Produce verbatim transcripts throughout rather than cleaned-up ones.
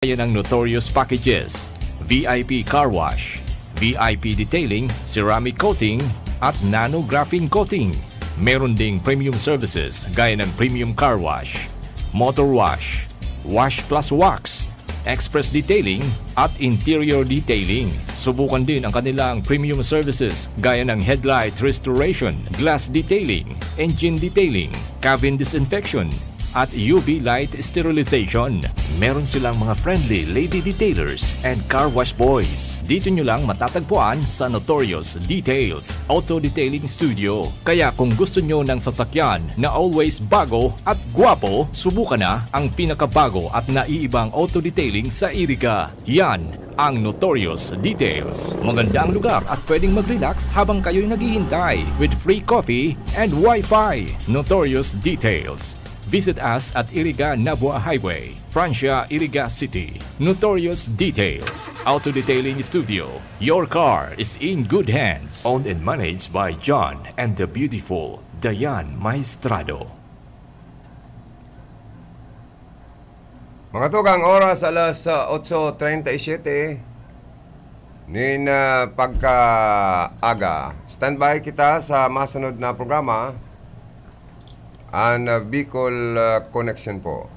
Kaya ng Notorious Packages, V I P Car Wash, V I P Detailing, Ceramic Coating, at Nano Graphene Coating. Meron ding premium services gaya ng premium car wash, motor wash, wash plus wax, express detailing, at interior detailing. Subukan din ang kanilang premium services gaya ng headlight restoration, glass detailing, engine detailing, cabin disinfection, at U V light sterilization. Meron silang mga friendly lady detailers and car wash boys. Dito nyo lang matatagpuan sa Notorious Details Auto Detailing Studio. Kaya kung gusto nyo ng sasakyan na always bago at gwapo, subukan na ang pinakabago at naiibang auto detailing sa Iriga. Yan ang Notorious Details. Maganda ang lugar at pwedeng mag-relax habang kayo'y naghihintay with free coffee and Wi-Fi. Notorious Details. Visit us at Iriga Nabua Highway, Francia, Iriga City. Notorious Details Auto Detailing Studio. Your car is in good hands. Owned and managed by John and the beautiful Diane Maestrado. Mga tugang, oras alas, ah, otso treinta y siete nin, ah, pagkaaga. Standby kita sa masunod na programa, an, ah, Bicol, ah, Connection po.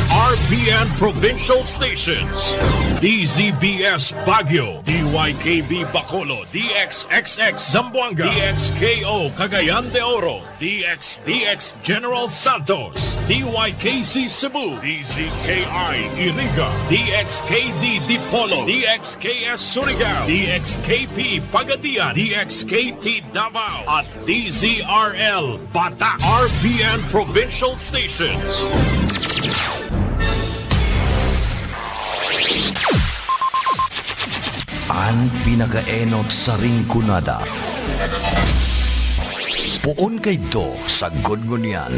R P N Provincial Stations, D Z B S Baguio, D Y K B Bacolod, D X X X Zamboanga, D X K O Cagayan de Oro, D X D X General Santos, D Y K C Cebu, D Z K I Iriga, D X K D Dipolog, D X K S Surigao, D X K P Pagadian, D X K T Davao, at D Z R L Bata, R P N Provincial Stations. An pinakaenot sa Rinconada. Poon kaidto sagkod ngunyan.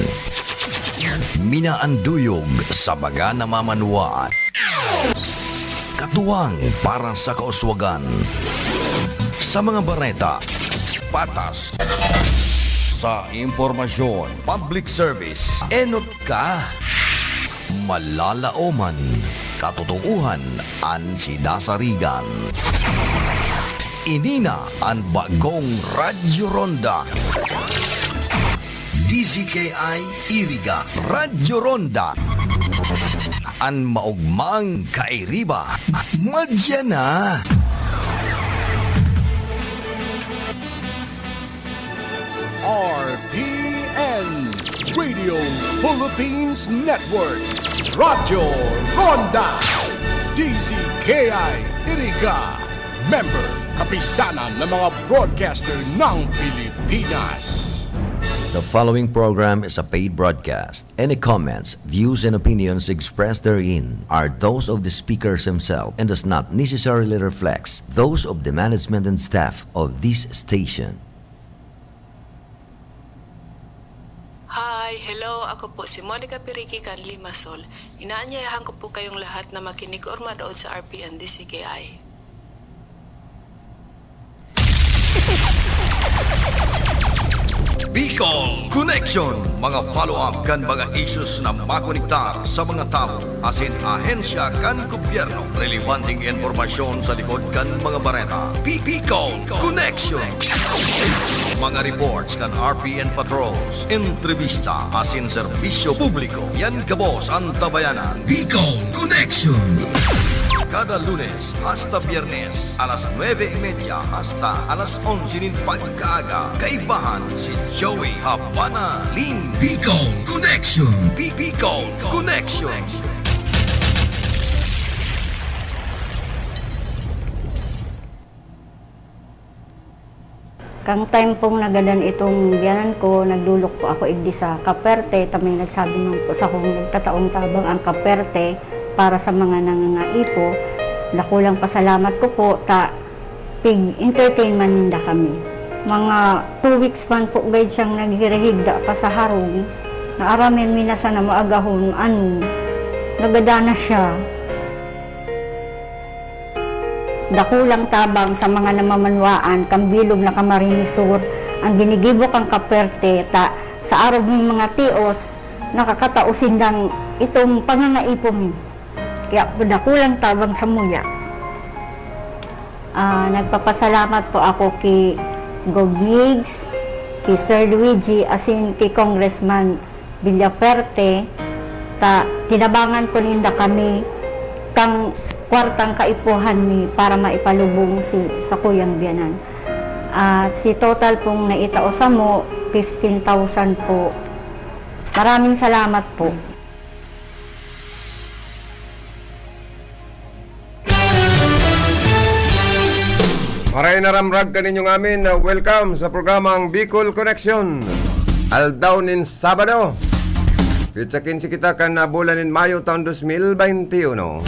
Minaanduyog sa mga namamanwaan. Katuwang para sa kauswagan. Sa mga bareta, patas. Sa impormasyon, public service, enot ka. Malalaoman, katotoohan an sinasarigan. Ini na an bagong Radyo Ronda. D Z K I Iriga, Radyo Ronda. An maogmang kairiba, madya na. R P N, Radio Philippines Network, Radyo Ronda, D Z K I Iriga, member, Kapisanan ng mga Broadcaster ng Pilipinas. The following program is a paid broadcast. Any comments, views, and opinions expressed therein are those of the speakers himself and does not necessarily reflect those of the management and staff of this station. Hi, hello, ako po si Monica Piriki kan Limassol. Inaanyayahan ko po kayong lahat na makinig or manood sa R P N D C K I. Bicol Connection, mga follow-up kan mga issues na makonektar sa mga tawo asin ahensya kan gobyerno. Relebanteng impormasyon sa likod kan mga bareta. Bi-, Bicol Connection. Mga reports kan R P N patrols, entrevista asin serbisyo publiko. Yan gabos an tabayanan. Bicol Connection. Kada Lunes hasta Biyernes, alas nuebe y media hasta alas onse nin pagkaaga, kaibahan si Joey Habana Lin. Bicol Connection. Bi-, Bicol Connection. Kan time pong nagadan itong biyanan ko, nagdulok po ako igdi sa Kaperte, ta may nagsabi man po sa kong nagtataong tabang ang Kaperte para sa mga nangangaipo. Dakulang pasalamat ko po, ta pig-entertain man ninda kami. Mga two weeks man po gayud siyang naghirahigda pa sa harong, na aram mi na sana maagahon, ano, nagadan na siya. Dakulang tabang sa mga namamanwaan kan bilog na Camarines Sur, Ang ginigibo kan Kapwerte ta sa arog nin mga tios, nakakatao sindang itong pangangaipo mi. Kaya dakulang tabang samuya. Ah, nagpapasalamat po ako ki Gov Migs, ki Sir Luigi, asin ki Congressman Villafuerte, ta tinabangan po ninda kami kan kwartang kaipuhan mi para maipalubong si, sa kuyang biyanan. Ah, si total pong naitao samo, fifteen thousand po. Maraming salamat po. Maray na ramrag kaninyo ngamin na welcome sa programang Bicol Connection. Aldaw nin Sabado, petsa quince kita kan, ah, bulan nin Mayo taon dos mil baynte uno.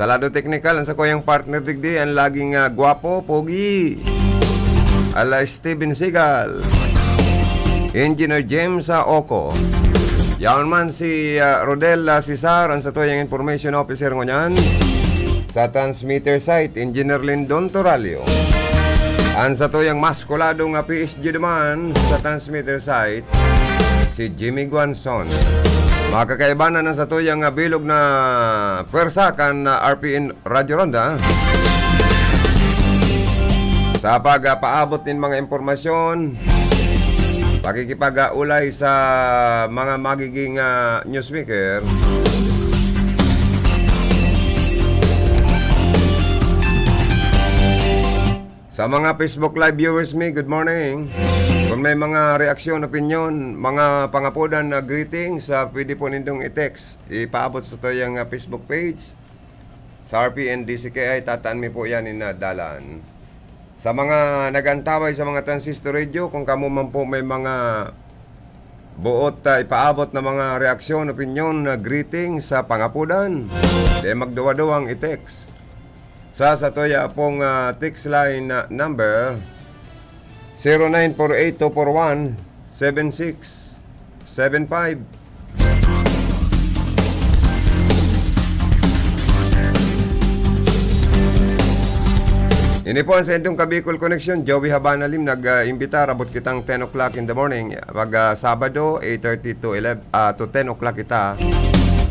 Sa lado teknikal, ang sakuyang partner digdi, ang laging, ah, gwapo, pogi. Ala Steven Seagal. Engineer James, ah, Oco. Yaon man si, ah, Rodel, ah, Cesar, ang satuyang information officer ngunyan. Sa transmitter site, Engineer Lindon Toralio. Ang satuyang maskulado nga P S G duman sa transmitter site, si Jimmy Guanzon. Makakaibanan ang satuyang, ah, bilog na pwersa kan, ah, R P N Radyo Ronda. Sa pagpaabot nin mga impormasyon, pakikipag-aulay sa mga magiging, ah, newsmaker. Sa mga Facebook Live viewers mi, good morning. Kung may mga reaksyon, opinyon, mga pangapodan na greetings, ah, pwede po nindong i-text. Ipaabot sa tuyang, ah, Facebook page. Sa R P N D C K I, tataan mi po yan inadalan. Sa mga nag-antaway sa mga transistor radio, kung kamo man po may mga buot, ah, ipaabot na mga reaksyon, opinyon, na greeting sa pangapodan, di magduwa-duwang i-text sa satuya pong, ah, text line na number, zero nine four eight two four one seven six seven five. Ini po ang saindong Kabicol Connection, Joey Habanalim, nag-imbita, rabot kitang ten o'clock in the morning. Pag, ah, Sabado, eight thirty to eleven, ah, to ten o'clock kita.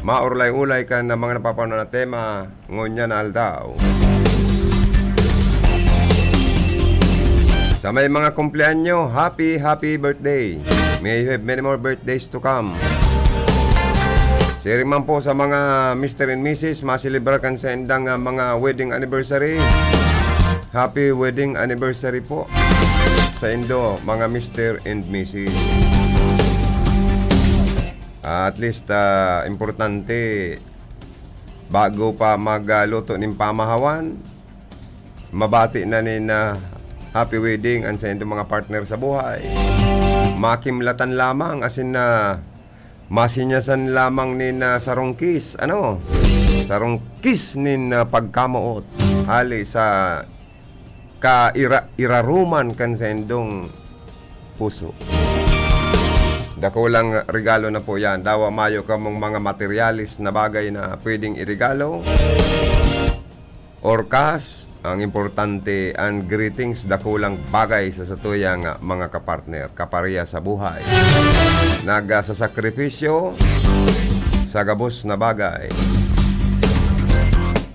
Maurlay-ulay kan mga napapanahon na tema. Ngunyan na aldaw. Sa may mga kumpleanyo, happy, happy birthday. May you have many more birthdays to come. Siring man po sa mga Mister and Missus, maselebrar kan saindang, ah, mga wedding anniversary. Happy wedding anniversary po sa indo, mga Mister and Missus. Ah, at least, ah, importante, bago pa magluto nin pamahawan, mabati na nin, ah, happy wedding an saindong mga partner sa buhay. Makimlatan lamang, asin na masinyasan lamang nin, ah, sarong kiss, ano? Sarong kiss nin, ah, pagkamoot. Hali sa kaira-, iraruman kan saindong puso. Dakulang regalo na po yan. Dawa mayo kamong mga materyales na bagay na pwedeng iregalo or cash. Ang importante, ang greetings, dakulang bagay sa satuyang, ah, mga kapartner, kapareha sa buhay. Nagsasakripisyo sa gabos na bagay.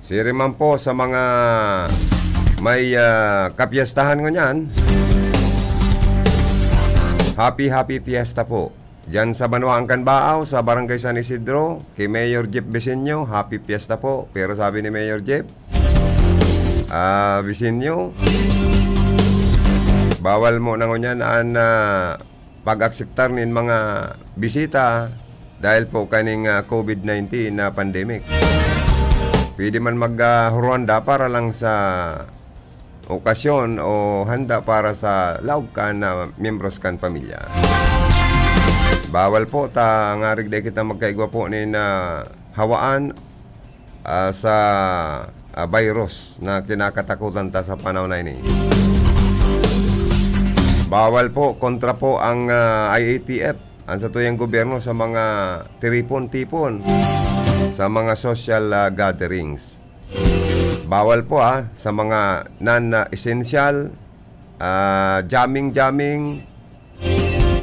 Siring man po sa mga may, ah, kapyestahan ngunyan. Happy, happy fiesta po. Diyan sa Banwaan kan Baao, sa Barangay San Isidro, kay Mayor Jeff Bisinio, happy fiesta po. Pero sabi ni Mayor Jeff, ah, Bisinio, bawal mo na ngunyan an, ah, pag-akseptar nin mga bisita dahil po kaning, ah, covid nineteen na pandemic. Pwede man mag, ah, Rwanda para lang sa okasyon o handa para sa laog kan, ah, miyembros kan pamilya. Bawal po ta ngarig dai kita magkaigwa po nin, ah, hawaan, ah, sa, ah, virus na kinakatakutan ta sa panahon na ini. Bawal po, kontra po ang, ah, I A T F, ang satuyang gobyerno sa mga tiripon-tipon, sa mga social, ah, gatherings. Bawal po, ah, sa mga non-essential Ah, jamming, jamming.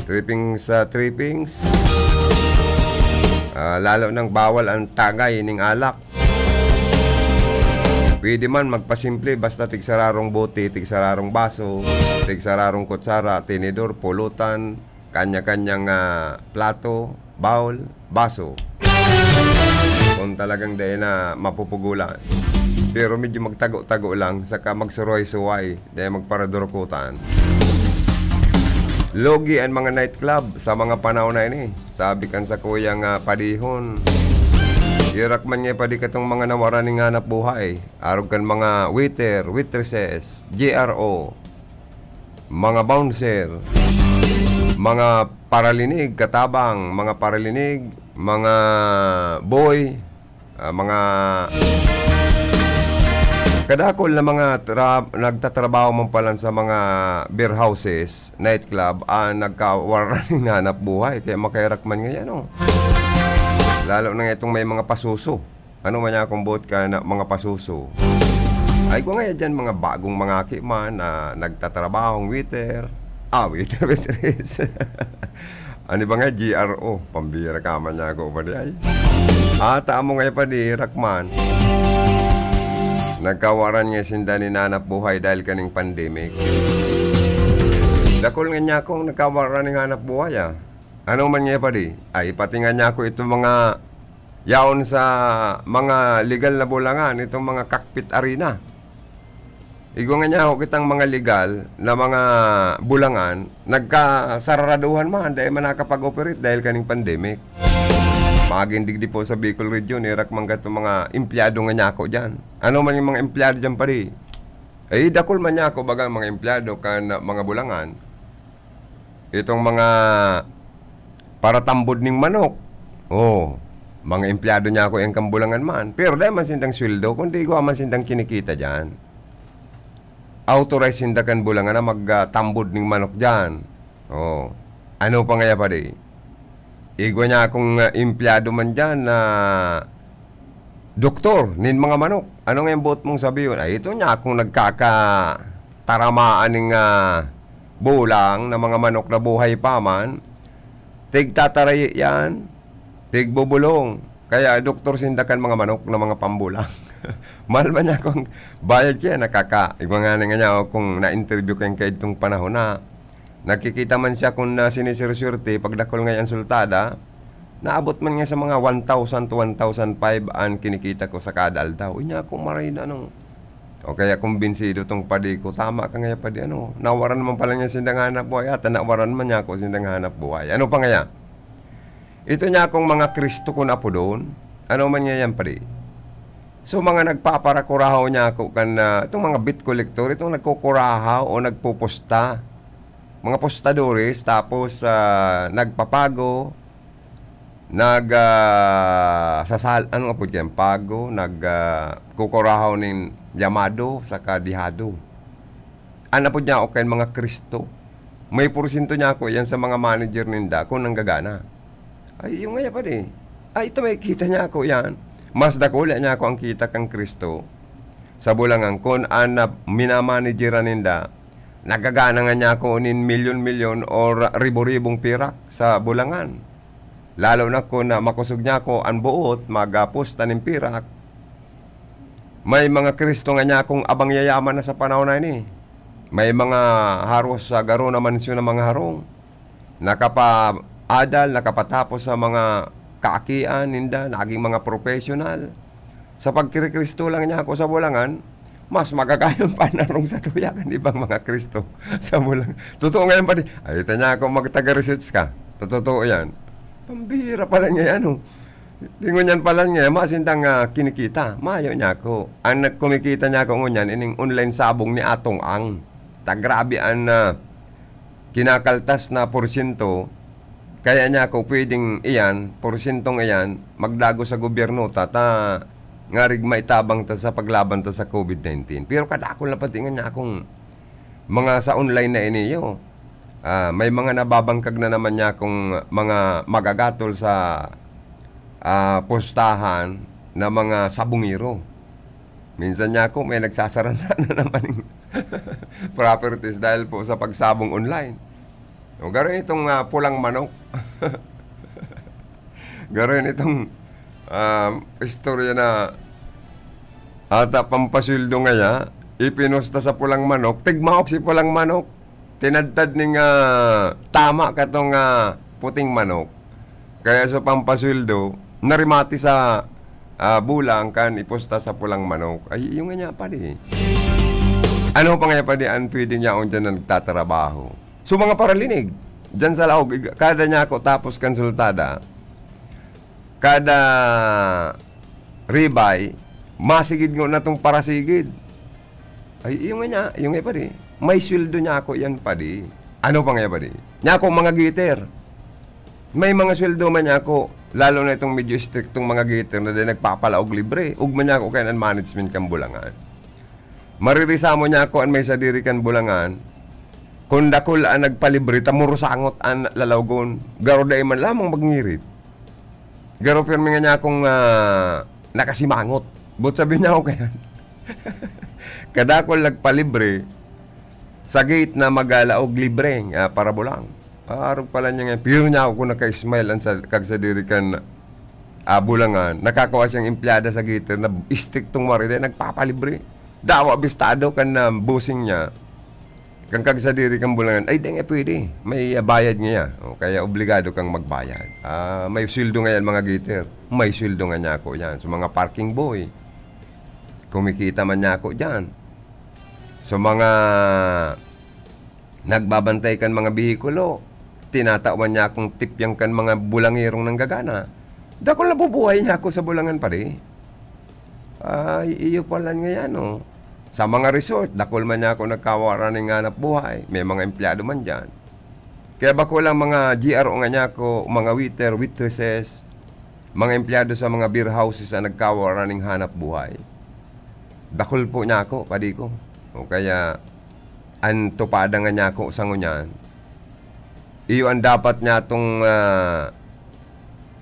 Tripping sa trippings. Ah, lalo nang bawal ang tagay ning alak. Pwede man magpasimple, basta tigsararong bote, tigsararong baso, tigsararong kutsara, tinidor, pulutan, kanya-kanyang, ah, plato, bowl, baso. Kung talagang dai na mapupugulan. Pero medyo magtago-tago lang, saka magsuruhay-suhay, dai magparadurukutan. Lugi ang mga nightclub sa mga panahon na ini. Sabi kan sa kuyang, ah, padihon, "Irak man nga padi katong mga nawaran ning hanap buhay." Arog kan mga waiter, waitresses, G R O, mga bouncer, mga paralinig, katabang, mga paralinig, mga boy, ah, mga kadakol na mga tra-, nagtatrabaho man palan sa mga beer houses, nightclub, ah, nagkawaran ning hanap buhay. Kaya makairak man ngayon, oh. Lalo na itong may mga pasuso. Ano man niya kung buot ka na mga pasuso? Ay, kung nga dyan, mga bagong mga aki man na nagtatrabahong waiter. Ah, waiter, waitress. Ano ba nga, G R O? Pambira ka man niya ako pa di ay. Ata mo nga pa di, Rakman. Nagkawaran nga sinda ni nanap buhay dahil kaning pandemic. Dakol nga niya akong nagkawaran ng hanap buhay, ah. Ano man nga pa di? Ay, pati nga niya ako itong mga yaon sa mga legal na bulangan, itong mga cockpit arena. Igwa nga niya ako kitang mga legal na mga bulangan, nagkasararaduhan man, dahil man nakapag-operate dahil kaning pandemic. Maging digdi po sa Bicol Region, irak man gato mga empleyado nga niya ako dyan. Ano man yung mga empleyado dyan, pare? Eh, dakol man niya ako, baga, mga empleyado kan mga bulangan. Itong mga paratambod ning manok. Oh, mga empleyado niya ako yang kambulangan man. Pero dai man sindang sweldo, kundi igwa man sindang kinikita diyan. Authorized sinda kan bulangan na magtambod ning manok diyan. Oh, ano pa ngaya pa di? Igwa niya akong, ah, empleyado man diyan na doktor nin mga manok. Ano nga yung buot mong sabihin? Ay, ito niya akong nagkakataramaan ning, ah, bulang na mga manok na buhay pa man. Tigtatarayi yan, tigbubulong. Kaya doktor sinda kan mga manok na mga pambulang. Mahal man niya akong bayad kaya nakaka-, igwa nga na nga niya ako kung na-interview kayong kaidtong panahon na nagkikita man siya kung na sinisirsuwerte, pag dakul nga yan sultada, naabot man nga sa mga one thousand to one thousand five an kinikita ko sa kada aldaw. Inya ako maray na, ano. O kaya kumbinsido tong padi ko, "Tama ka nga, padi, ano, nawaran naman pala niya sindang hanap buhay, ata nawaran man niya ako sindang hanap buhay." Ano pa ngaya? Ito niya akong mga Kristo kun apodon. Ano man nga yan, padi? So, mga nagpaparakurahaw niya ako kan, ah, itong mga beet collector, itong nagkukurahaw o nagpupusta. Mga pustadores, tapos, ah, nagpapago, nag, ah, sasal-, ano nga po dyan? Pago, nag, ah, kukurahaw nin yamado, saka dihado. An apod niya, okay, mga Kristo. May porsyento niya ako yan sa mga manager ninda, kung nanggagana. Ay, yung nga yan, padi. Ay, ito may kita niya ako yan. Mas dakula niya ako ang kita kang Kristo sa bulangan. Kung an na minamanageran ninda, nagagana nga niya ako nin milyon-milyon o ra-, ribo-ribong pirak sa bulangan. Lalo na kung na makosog niya ako, an buot, magapos ta nin pirak. May mga Kristo nga niya akong abang yayaman na sa panahon na ini. May mga haros sa garo na mansyon na mga harong. Nakapaadal, nakapatapos sa mga kaakian ninda, naging mga professional. Sa pagkirikristo lang niya ako sa bulangan, mas magagayon pa narong sa tuya kan ibang mga Kristo sa bulangan. Totoo nga yan, padi. Ay, ito niya ako, magtaga-research ka. Totoo yan. Pambira pala niya yan, oh. Di ngunyan pala niya, masindang, ah, kinikita. Mayo niya ako. Ang nagkumikita niya ako ngunyan, ining online sabong ni Atong Ang. Ta grabe ang, ah, kinakaltas na porsyento. Kaya niya ako pwedeng iyan, porsyentong iyan, magdagos sa gobyerno, ta, ta, ngarig maitabang ta sa paglaban ta sa covid nineteen. Pero kadakol na pati nga niya akong mga sa online na ini, yo. Ah, may mga nababangkag na naman niya akong mga magagatol sa, ah, pustahan na mga sabungero. Minsan niya ako, may nagsasarana na naman yung properties dahil po sa pagsabong online. O, garo itong, ah, pulang manok. Garo itong, ah, istorya na ata pampasweldo ngaya, ipinusta sa pulang manok, tigmaok si pulang manok. Tinadtad ning, ah, tama katong, ah, puting manok. Kaya sa pampasweldo, narimati sa, ah, bulang kan ipusta sa pulang manok. Ay, iyo ngaya, padi. Ano pa ngaya, padi, ang pwede niya kung diyan na nagtatrabaho? So, mga paralinig, diyan sa laog, ig-, kada niya ako tapos konsultada, kada ribay, masigid nga na tong parasigid. Ay, iyo nga niya, iyo nga, padi. May sweldo niya ako yan, padi. Ano pa nga, padi? Niya ako mga gaiter. May mga sweldo man niya ako, lalo na itong medyo striktong mga gaiter na din nagpapalaog libre. Ugma niya ako kaya ng management kang bulangan. Maririsamo niya ako an may sadiri kan bulangan. Kung dakul an nagpalibre, ta murusangot an lalawgon. Garo dai man lamang magngirit. Garo pirmi nga niya akong, ah, nakasimangot. But sabi niya ako kaya, kadakul nagpalibre, sa gate na magalaog libre, ah, para bulang. Ah, arog pala niya nga. Pero niya ako kung naka-smile ang sa, kag sadiri kan, ah, bulangan. Nakakua siyang empleyada sa gate na istriktong maride, nagpapalibre. Dawa bistado kan, ah, bossing niya. Kan kag sadiri kan bulangan, ay, di nga pwede. May, ah, bayad nga yan. O, kaya obligado kang magbayad. Ah, may sweldo nga yan, mga gaiter. May sweldo nga niya ako yan. So, mga parking boy, kumikita man niya ako dyan. So, mga nagbabantay kan mga behikulo, tinatawan niya akong tipyang kan mga bulangerong nanggagana. Dakul na bubuhay niya ako sa bulangan, pare. Ay, iyo pala nga yan, oh. Sa mga resort, dakul man niya ako nagkawara ning hanap buhay. May mga empleyado man dyan. Kaya bako lang mga G R O nga niya ako, mga waiter, waitresses, mga empleyado sa mga beer houses ang nagkawara ning hanap buhay. Dakul po niya ako, padi ko. O kaya, ang tupada nga niya ako sa ngunyan, iyo ang dapat niya itong, ah,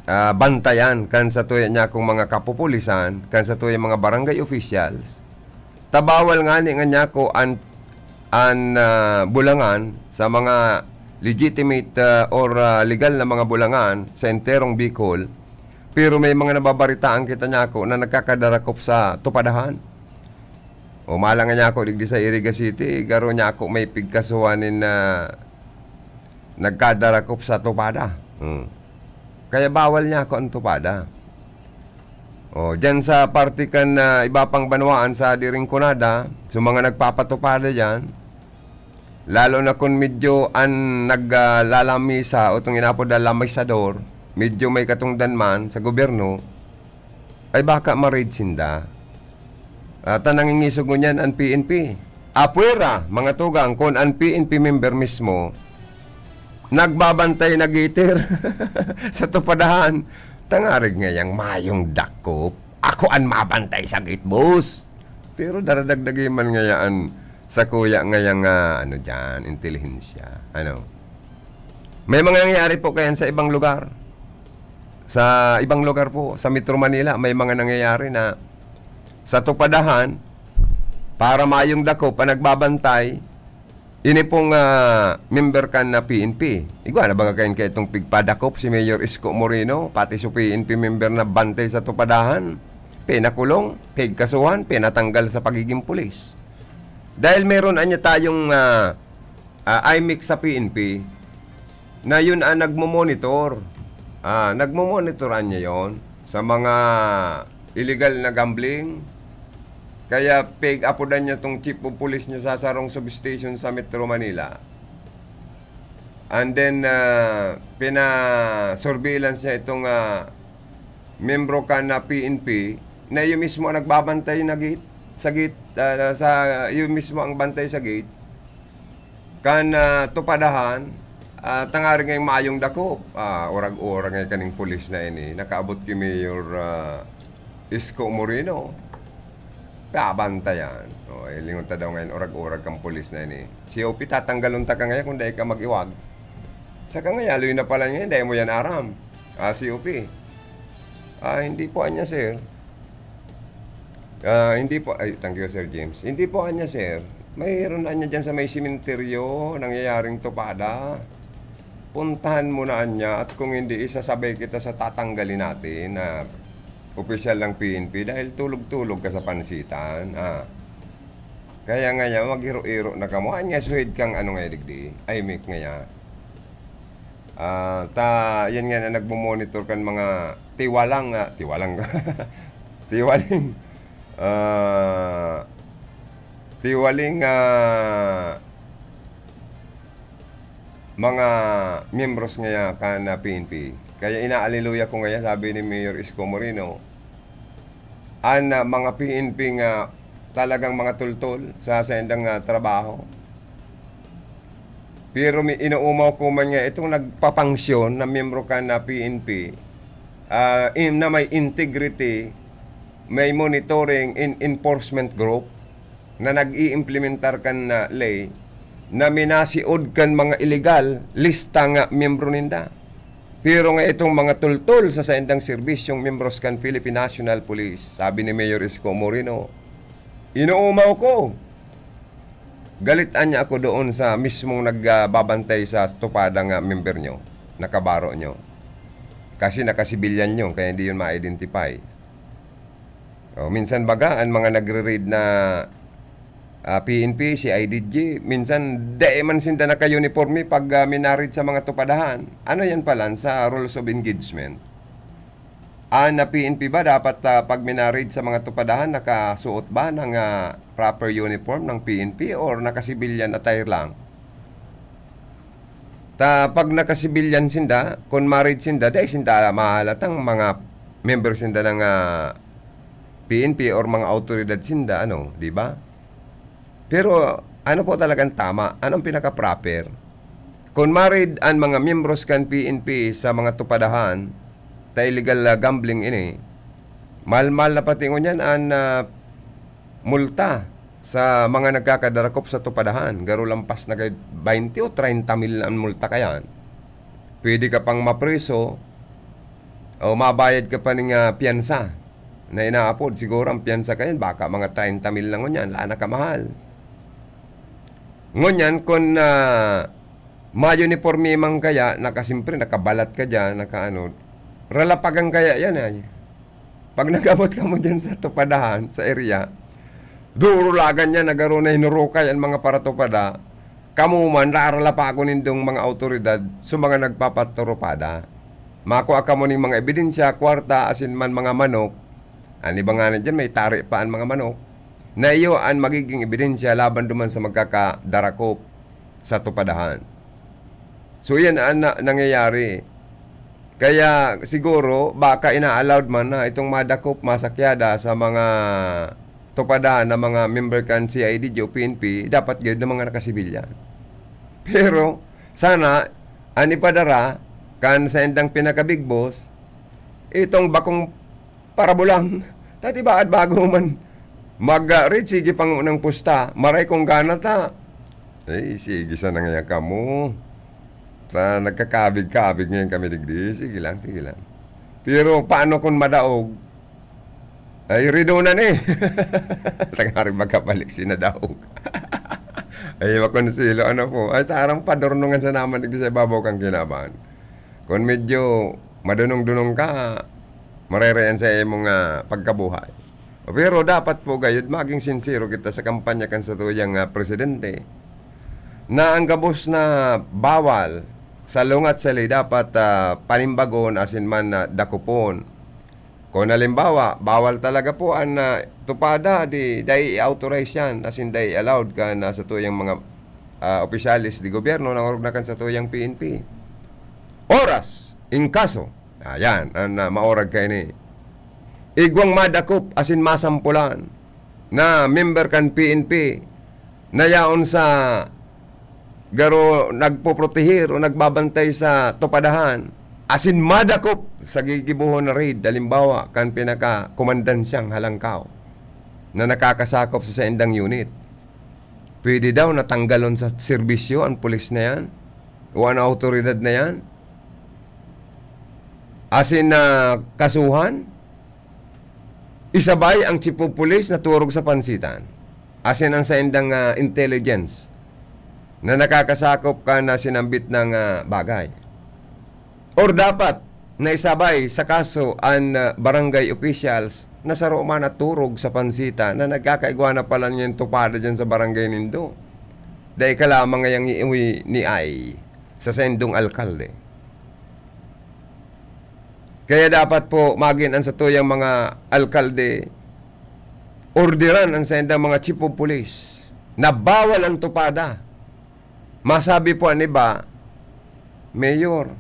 ah, bantayan kan sa tuya niya akong mga kapupulisan, kan sa tuya mga barangay officials. Tabawal nga ni nga niya ako an, an, ah, bulangan sa mga legitimate, ah, or, ah, legal na mga bulangan sa enterong Bicol. Pero may mga nababaritaan kita niya ako na nagkakadarakop sa tupadahan. O, malangan niya ako digdi sa Iriga City, garo niya ako may pigkasuhan nin, ah, nagkadarakop sa tupada. Hmm. Kaya bawal niya ako ang tupada. O, dyan sa parte kan, ah, iba pang banwaan sa diring kunada, so mga nagpapatupada dyan, lalo na kung medyo an naglalamisa o itong inapod na lamisador, medyo may katungdan man sa gobyerno, ay baka ma-raid sinda. At ang nangingisog ngunyan an P N P. Apwera, mga tugang, kun an P N P member mismo, nagbabantay na gaiter sa tupadahan. Tangarig ngayang mayong dakop. Ako an mabantay sa gate, boss. Pero daradagdagi man ngayaan sa kuya ngayang, ah, ano dyan, intelihensya. Ano? May mga nangyayari po kayan sa ibang lugar. Sa ibang lugar po, sa Metro Manila, may mga nangyayari na sa tupadahan, para mayong dakop ang nagbabantay, ini pong, ah, member kan na P N P. Igwa na ba nga kayan kaitong pigpadakop si Mayor Isko Moreno, pati si P N P member na bantay sa tupadahan? Pinakulong, pigkasuhan, pinatanggal sa pagiging pulis. Dahil meron anya tayong, ah, ah, I M E C sa P N P na yun ang nagmo-monitor. Ah, nagmo-monitor anya yon sa mga illegal na gambling. Kaya pig-apodan niya tong chief of police niya sa sarong substation sa Metro Manila. And then, ah, pina-surveillance niya itong, ah, miyembro kan na P N P na iyo mismo ang nagbabantay na gate, sa gate, ah, sa, iyo mismo ang bantay sa gate. Kan, ah, tupadahan, ah, tangarig ngayong mayong dakop. Ah, urag-urag ngay kaning pulis na ini. Nakaabot ki Mayor, ah, Isko Moreno. Pabantayan. O, eh, lingon ta daw ngayon, urag-urag kang pulis na ini. C O P, tatanggalon ta ka ngayon kung dai ka mag-iwag. Saka ngayon, haloy na pala ngayon, dai mo yan aram. Ah, C O P. Ah, hindi po anya, sir. Ah, hindi po, ay, thank you, Sir James. Hindi po anya, sir. Mayroon na niya dyan sa may simenteryo, nangyayaring tupada. Puntahan mo na niya at kung hindi, isasabay kita sa tatanggalin natin na opisyal ng P N P dahil tulog-tulog ka sa pansitan. Ah. Kaya nga yan, maghiro-iro na kamo. Anya, suhid kang ano nga digdi? Ay, Mick nga yan. Ah, ta, yan nga na nagmo-monitor kan mga tiwalang, ah, tiwalang, tiwaling, ah, tiwaling, ah, mga miyembros ngaya kan, ah, P N P. Kaya inaaliluya ko ngaya, sabi ni Mayor Isko Moreno, an, ah, mga P N P nga talagang mga tultol sa saindang, ah, trabaho. Pero mi-, inuumaw ko man nga itong nagpapangsyon na miyembro kan, ah, P N P, ah, in, na may integrity, may monitoring and enforcement group na nag-iimplementar kan, ah, ley na minasiod kan mga iligal, lista nga miyembro ninda. Pero nga itong mga tultol sa saindang serbisyong miyembros kan Philippine National Police, sabi ni Mayor Isko Moreno, inuumaw ko. Galit anya ako doon sa mismong nagbabantay sa tupada nga member nyo, nakabaro nyo. Kasi nakasibilyan yun, kaya hindi yun ma-identify. O, minsan baga, ang mga nagre-raid na, ah, P N P, C I D G, minsan dai man sinda naka-uniforme pag, ah, minarid sa mga tupadahan. Ano yan pala sa rules of engagement? An, ah, P N P ba dapat, ah, pag minarid sa mga tupadahan, nakasuot ba ng, ah, proper uniform ng P N P or naka-civilian attire lang? Ta, pag naka-civilian sinda, kun marid sinda, dai sinda mahalatang mga member sinda ng, ah, P N P or mga awtoridad sinda, ano, di ba? Pero ano po talagang tama? Anong pinaka-proper? Kun marid an mga miyembros kan P N P sa mga tupadahan, ta illegal, ah, gambling ini, mahal-mahal na pati ngunyan an, ah, multa sa mga nagkakadarakop sa tupadahan. Garo lampas na kay twenty o treinta mil an multa kayan. Pwede ka pang mapriso o mabayad ka pa ning, ah, piyansa na inaapod. Siguro ang piyansa kayan, baka mga treinta mil lang ngunyan, la na kamahal. Ngunyan, kun, ah, ma-uniforme man kaya, naka, siyempre, nakabalat ka dyan, nakaano, ralapagan kaya yan ay. Pag nag-abot kamo dyan sa tupadahan, sa area, durulagan niya, nagaro na hinurukay ang mga paratupada, kamo man, raralapagon nindong mga awtoridad sa mga nagpapaturupada. Makua kamo ning mga ebidensya, kwarta, asin man mga manok. An iba ngani dyan, may tari pa an mga manok. Na iyo an magiging ebidensya laban duman sa magkakadarakop sa tupadahan. So, yan an na-, nangyayari. Kaya siguro, baka ina-allowed man na itong madakop, masakyada sa mga tupadahan na mga member kan C I D G o P N P, dapat gayud na mga nakasibilyan. Pero, sana, an ipadara kan saindang pinaka-big boss, itong bakong parabulang. Tati baad bago man mag, ah, raid, sige pang unang pusta. Maray kung gana ta. Eh, sige sana ngayon kamo. Ta, nagkakabig-kabig ngayon kami digdi. Sige lang, sige lang. Pero paano kung madaog? Ay, rido na ni. Tangaring magkabalik si nadaog. Ay, makonsilo, ano po? Ay, tarang padornongan sa naman digdi sa ibabaw kang kinaban. Kung medyo madunong-dunong ka, marerayan sa imong, ah, pagkabuhay. Pero dapat po gayud maging sinsero kita sa kampanya kan satuyang, ah, presidente, na ang gabos na bawal sa lungat sa ley dapat, ah, panimbagon asin man na dakopon. Kung halimbawa, bawal talaga po an, ah, tupada, di, dai i-authorize yan, asin dai allowed kan, ah, satuyang mga, ah, opisyales de gobyerno, nangorog na kan satuyang P N P. Oras, in kaso, ayan, an, ah, maorag kaini. Igwang madakop asin masampulan na member kan P N P na yaon sa garo nagpoprotehir o nagbabantay sa tupadahan, asin madakop sa gigibohon na raid, halimbawa, kan pinakakomandansyang halangkaw na nakakasakop sa saindang unit. Pwede daw na tanggalon sa serbisyo an pulis na yan o an awtoridad na yan. Asin na kasuhan, isabay ang chief of police na turog sa pansitan. asin ang saindang, ah, intelligence na nakakasakop kan sinambit na bagay. Or dapat na isabay sa kaso an, ah, barangay officials na saro man naturog sa pansita na nagkakaigwa na pala niyan tupada diyan sa barangay nindo. Dai ka lamang ngayang iiwi ni ay sa saindong alkalde. Kaya dapat po magin an satuyang mga alkalde, orderan an saindang mga chief of police na bawal ang tupada. Masabi po an iba, "Mayor,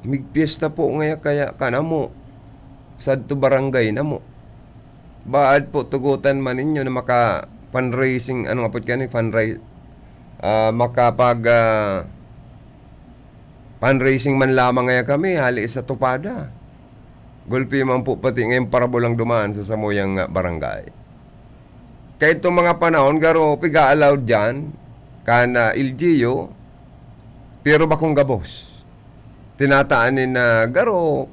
migpiesta po ngaya kaya kanamo sadto barangay namo. Baad po tugotan man ninyo na maka-fundraising, ano nga po kani, fundraise, ah, makapag, ah, fundraising man lamang ngaya kami, hali sa tupada. Gulpi man po pati ngayong parabolang duman sa samuyang, ah, barangay." Kaya itong mga panahon, garo, piga-allowed dyan, kan, ah, L G U, pero bakong gabos. Tinataan nin, ah, garo,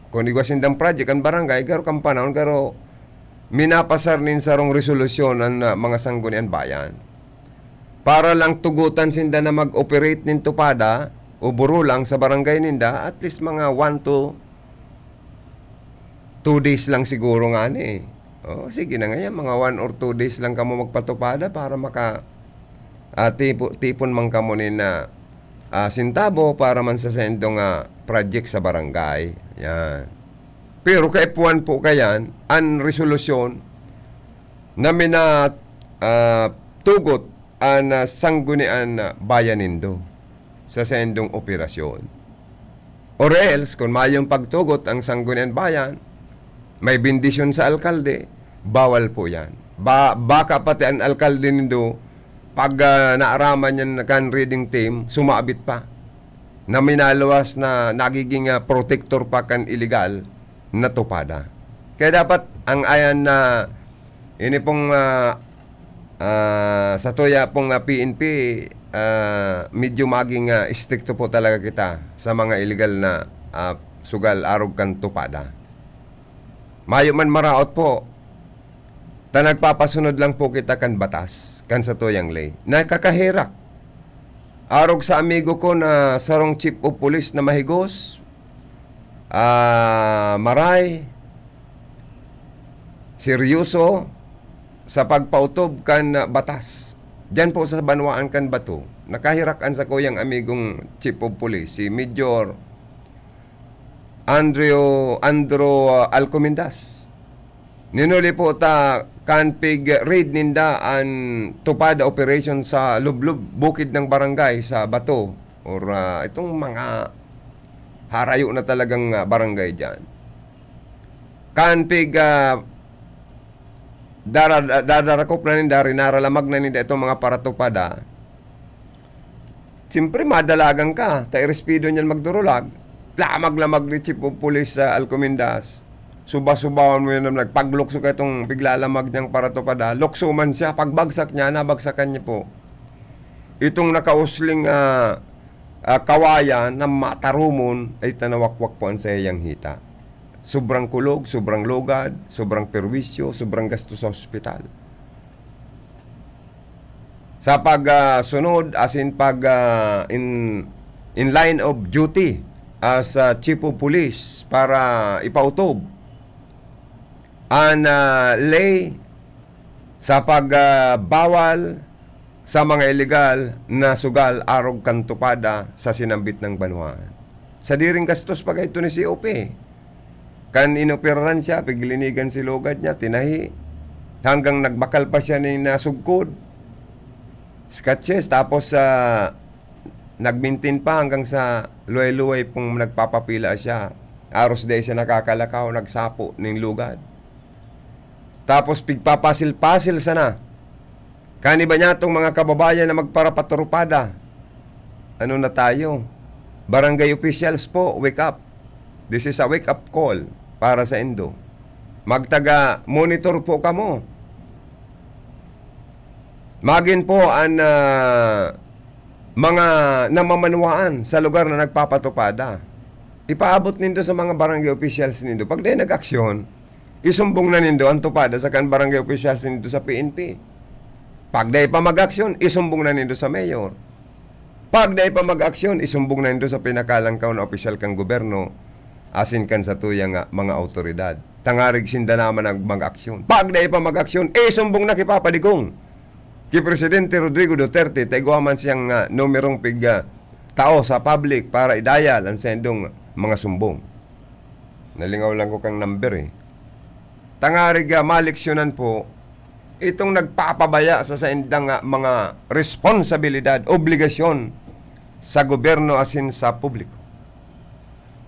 kung igwa sindang project, ang barangay, garo kan panahon, garo, minapasar nin sarong resolusyon ang, ah, mga sanggunian bayan. Para lang tugutan sinda na mag-operate nin tupada o burulang sa barangay ninda, at least mga one to two days lang siguro ngani. Oh, sige na nga yan, mga one or two days lang kamo magpatupada para maka, ah, tipo-, tipon man kamo nin, ah, ah, sentabo para man sa sendo nga project sa barangay. Yan. Pero kaipuhan po kayan, an resolusyon na mina-, ah, tugot an, ah, sanggunian na bayan nindo sa saindong operasyon. Or else, kung mayong pagtugot ang sanggunian bayan, may bendisyon sa alkalde, bawal po yan. Ba-, baka pati an alkalde nindo, pag, ah, naaraman yan kan reading team, sumabit pa na minaluwas na nagiging, ah, protector pa kan iligal na tupada. Kaya dapat ang ayan na ini pong, ah, ah, sa tuya pong, ah, P N P, ah, medyo maging, ah, istrikto po talaga kita sa mga iligal na, ah, sugal arog kan tupada. Mayo man maraot po, ta nagpapasunod lang po kita kan batas, kan satuyang ley. Nakakaherak. Arog sa amigo ko na sarong chief of police na mahigos, ah, maray, seryoso sa pagpautob kan batas. Diyan po sa banwaan kan Bato, nakaherak an sakuyang amigong chief of police, si Major Andrew, Andrew, ah, Alcomendas. Ninuli po ta kan pig-raid ninda an tupada operation sa lublob, bukid ng barangay sa Bato, or, ah, itong mga harayo na talagang, ah, barangay diyan. Kan pig, ah, dara-, dadarakop na ninda, rinaralamag na ninda itong mga paratupada. Siyempre, madalagan ka. Ta irespido niyan magdurulag. Lamag-lamag ni Chief of Police sa Alcomendas. Suba-subawan mo yan, nagpaglukso ka itong piglalamag niyang paratupada. Lukso man siya. Pagbagsak niya, nabagsakan niya po itong nakausling, ah, ah, kawayan na matarumon, ay tanawakwak po ang sayang hita. Sobrang kulog, sobrang lugad, sobrang perwisyo, sobrang gasto sa ospital. Sa pag, ah, sunod, as in pag, ah, in, in line of duty as, ah, chief of police para ipautob an, ah, ley sa pag, ah, bawal sa mga iligal na sugal arog kan tupada sa sinambit ng banwaan. Sadiring gastos pa kaito ni C O P. Kan inoperaran siya, piglinigan si lugad niya, tinahi. Hanggang nagbakal pa siya nin nasugkod, scratches, tapos sa nagmintin pa hanggang sa luway-luway pong nagpapapila siya. Aros dai siya nakakalakaw, nagsapo nin lugad. Tapos pigpapasil-pasil sana. Kan iba niyatong mga kababayan na magparapaturupada. Ano na tayo? Barangay officials po, wake up. This is a wake-up call para sa indo. Magtaga-monitor po kamo. Magin po an, ah, mga namamanwaan sa lugar na nagpapatupada. Ipaabot nindo sa mga barangay officials nindo. Pag dai nag-aksyon, Isumbong na nindo an tupada sa kan barangay opisyal nindo sa P N P. Pag dai pa mag-aksyon, isumbong na nindo sa mayor. Pag dai pa mag-aksyon, isumbong na nindo sa pinakalangkaw na opisyal kan gobyerno, asin kan satuya nga mga awtoridad. Tangarig sinda naman ang mag-aksyon. Pag dai pa mag-aksyon, isumbong na ki Papa Digong, ki Presidente Rodrigo Duterte, ta igwa man siyang, ah, numerong pig, ah, tao sa public para i-dial ang sendong mga sumbong. Nalingaw lang ko kang number, eh. Tangarig, ah, maleksyonan po itong nagpapabaya sa saindang, ah, mga responsibilidad, obligasyon sa gobyerno asin sa publiko.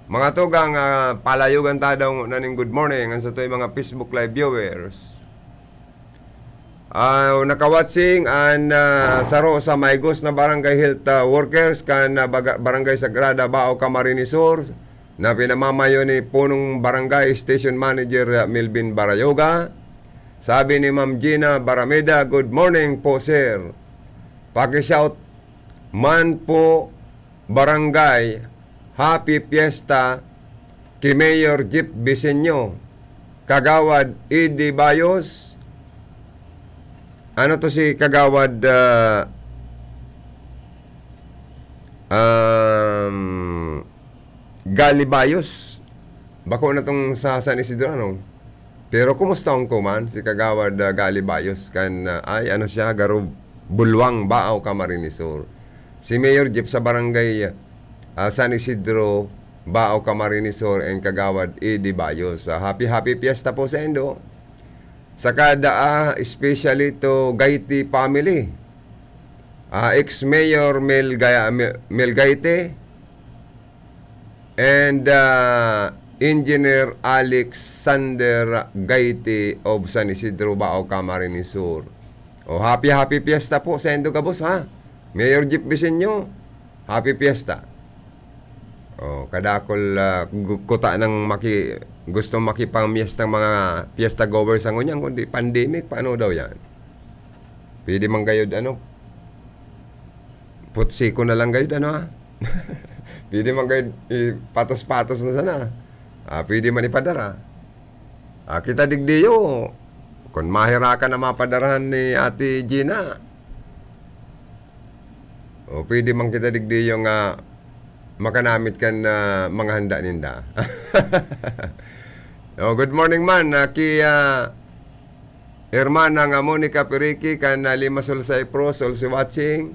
Mga tugang, ah, palayogan ta daw na ning good morning an satoy mga Facebook Live viewers. Ah, naka-watching an, ah, saro sa maigos na barangay health, ah, workers kan, ah, baga-, Barangay Sagrada, Bao, Camarines Sur, na pinamamayo ni Punong Barangay Station Manager, ah, Melvin Barayoga. Sabi ni Ma'am Gina Barameda, "Good morning po, sir. Paki-shout man po barangay, Happy Fiesta ki Mayor Jeff Bisenyo, Kagawad Eddie Bayos." Ano to si Kagawad, ah, um, Gali Bayos? Bako na tong sa San Isidro, ano? Pero kumusta ang kuman si Kagawad, ah, Gali Bayos? Kan, ah, ay, ano siya, garo Bulwang, Bao, Camarines Sur. Si Mayor Jeff sa barangay, ah, San Isidro, Bao, Camarines Sur, and Kagawad Eddie Bayos. Ah, happy, happy fiesta po sa indo. Saka daa, especially to Gaiti family. Ah, ex-mayor Mel Gaya-, Mel, Mel Gaite, and, ah, Engineer Alexander Gaite of San Isidro, Bao, Camarines Sur. O, happy, happy fiesta po sa indo gabos, ha? Mayor Jeff Bisenyo, happy fiesta. O, kadakol, ah, gu-, kuta nang maki-, gusto makipangmiyestang mga fiesta goers sa ngunyan, kundi pandemic, paano daw yan? Pwede man gayod, ano, putsiko na lang gayod, ano, ah? Pwede man gayod, i-patos-patos na sana. Ah, pwede man ipadara. Ah, kita digdiyo, kun mahirakan na mapadarahan ni Ate Gina, o pwede man kita digdiyo nga makanamit kan, ah, mga handa ninda. Oh, good morning man, ah, ki, ah, Hermana nga Monica Periki kan, ah, Limassol, Cyprus, also watching.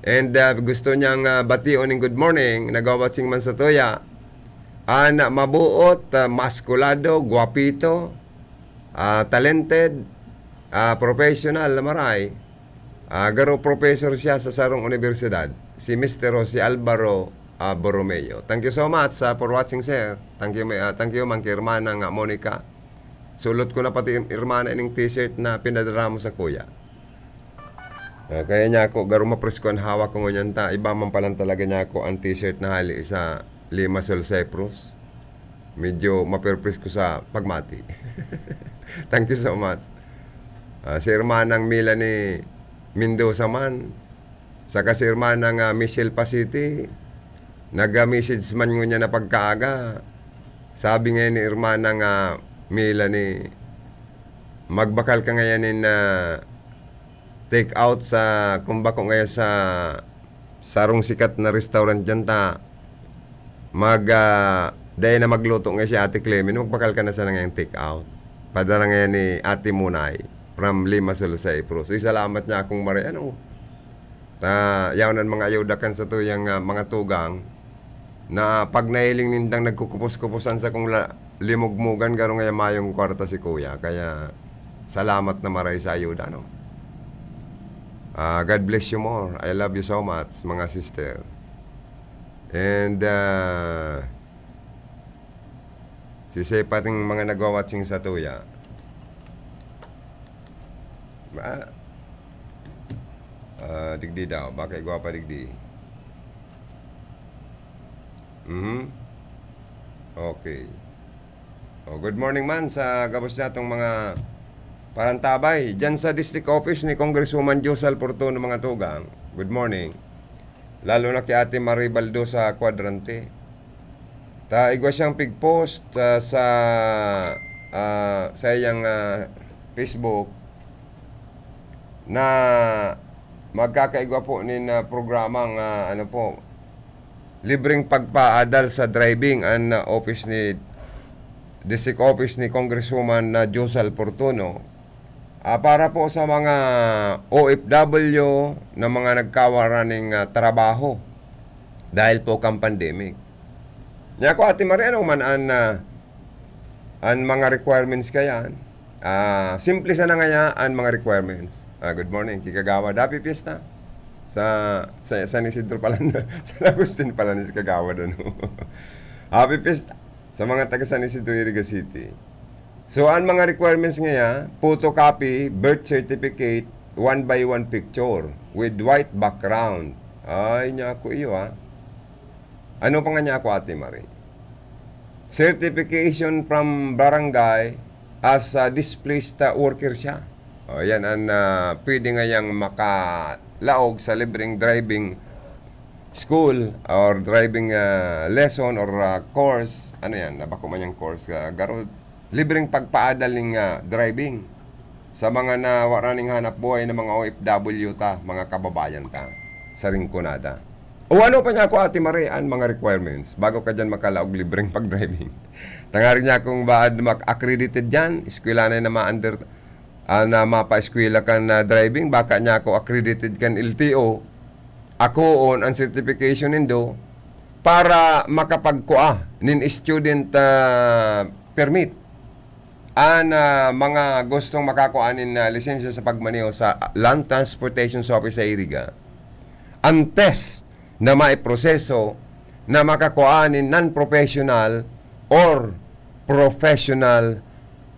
And, ah, gusto niyang, ah, bation ning good morning, nagwa-watching man satuya. An mabuot, ah, maskulado, gwapito, ah, talented, ah, professional na maray. Ah, garo professor siya sa sarong unibersidad, si Mister Jose Alvaro, ah, Borromeo. Thank you so much, ah, for watching, sir. Thank you, ah, thank you man ki Hermana nga Monica. Sulot ko na pati, Hermana, ining t-shirt na pinadara mo sakuya. Ah, kaya niya ako, garo mapresko an hawak ko ngunyan ta. Iba man palan talaga niya ako ang t-shirt na hali sa Limassol, Cyprus. Medyo mapresko sa pagmati. Thank you so much. Ah, si Hermanang Melanie Mendoza man, saka si Hermanang, ah, Michelle Pasiti, nag-message man ngunyan na pagkaaga. Sabi ngayon ni Hermanang, ah, Melanie, "Magbakal ka ngayon nin, ah, take out sa, kung bako ngayon sa sarong sikat na restaurant diyan ta, mag, ah, dai na magluto ngayon si Ate Clemen, magbakal ka na sana ngayong take out. Padara ngayon ni Ate Munay from Limassol, Cyprus." Uy, salamat niya akong maray, ano. Ta, yaon an mga ayuda kan satuyang, ah, mga tugang na pag nahiling nindang nagkukupos-kuposan sa kung la-, limugmugan, garo ngaya mayong kwarta si kuya. Kaya, salamat na maray sa ayuda, no? Ah, God bless you more. I love you so much, mga sister. And, ah, si Sepa ting mga nagwa-watching satuya. Ba? Ah, digdi daw. Baka igwa pa digdi. Mhm. Okay. Oh, good morning man sa gabos natong mga parantabay. Diyan sa district office ni Congresswoman Josal Fortuno, mga tugang. Good morning. Lalo na kay Ate Marie Baldo sa Cuadrante. Ta igwa siyang pig-post, ah, sa ah, sa iyang, ah, Facebook na magkakaigwa po nin, ah, programa nga, ano po, libreng pagpaadal sa driving an, ah, office ni, district office ni Congresswoman na Josal Fortuno, ah, para po sa mga O F W na mga nagkawara ning, ah, trabaho dahil po kan pandemic. Nya ako, Ate Marie, ano man an, ah, an mga requirements kayan? Ah, simple sana ngaya an mga requirements. Ah, good morning, ki Kagawad. Happy Fiesta. Sa, sa San Isidro pala, San Agustin pala ni si Kagawad, ano? Happy Fiesta sa mga taga San Isidro, Iriga City. So, an mga requirements ngaya, photocopy, birth certificate, one by one picture with white background. Ay, nya ako iyo, ah. Ano pa ngaya ako, Ate Marie? Certification from barangay as a displaced, ah, worker siya. O, yan an, ah, pwede ngayang makalaog sa libreng driving school or driving, ah, lesson or, ah, course. Ano yan? Nabako man yung course, ah, garo, libreng pagpaadal ning, ah, driving sa mga nawara ning hanap buhay na mga O F W ta, mga kababayan ta sa Rinconada. O ano pa niya ako, Ate Marie, an mga requirements bago ka dyan makalaog libreng pag-driving? Tangaring niya akong baad mak-accredited dyan, eskwela na na ma-under, ah, na mapa-eskwela kan, ah, driving, baka niya ako accredited kan L T O, akoon an certification nindo para makapagkua nin student, ah, permit. An, ah, mga gustong makakua nin, ah, lisensya sa pagmaneho sa Land Transportation Office sa Iriga, an test na maiproseso na makakua nin non-professional or professional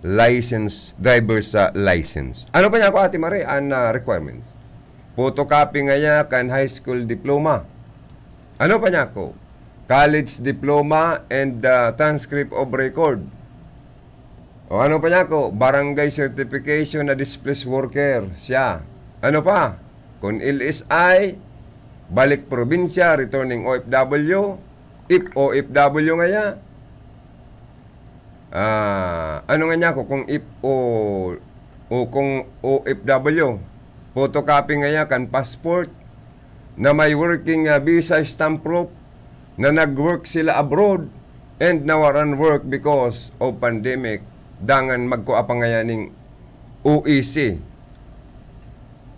license, driver's, ah, license. Ano pa niya ako, Ate Marie, an, ah, requirements? Photocopy ngaya kan high school diploma. Ano pa niya ako? College diploma and, ah, transcript of record. O ano pa niya ako? Barangay certification na displaced worker siya. Ano pa? Kung L S I, balik probinsya, returning O F W, if O F W ngaya. Ah, ano nga niya ako kung if o, o kung O F W, photocopy ngaya kan passport na may working, ah, visa stamp proof na nag-work sila abroad and nawaran work because of pandemic, dangan magkua pa ngaya ning O E C.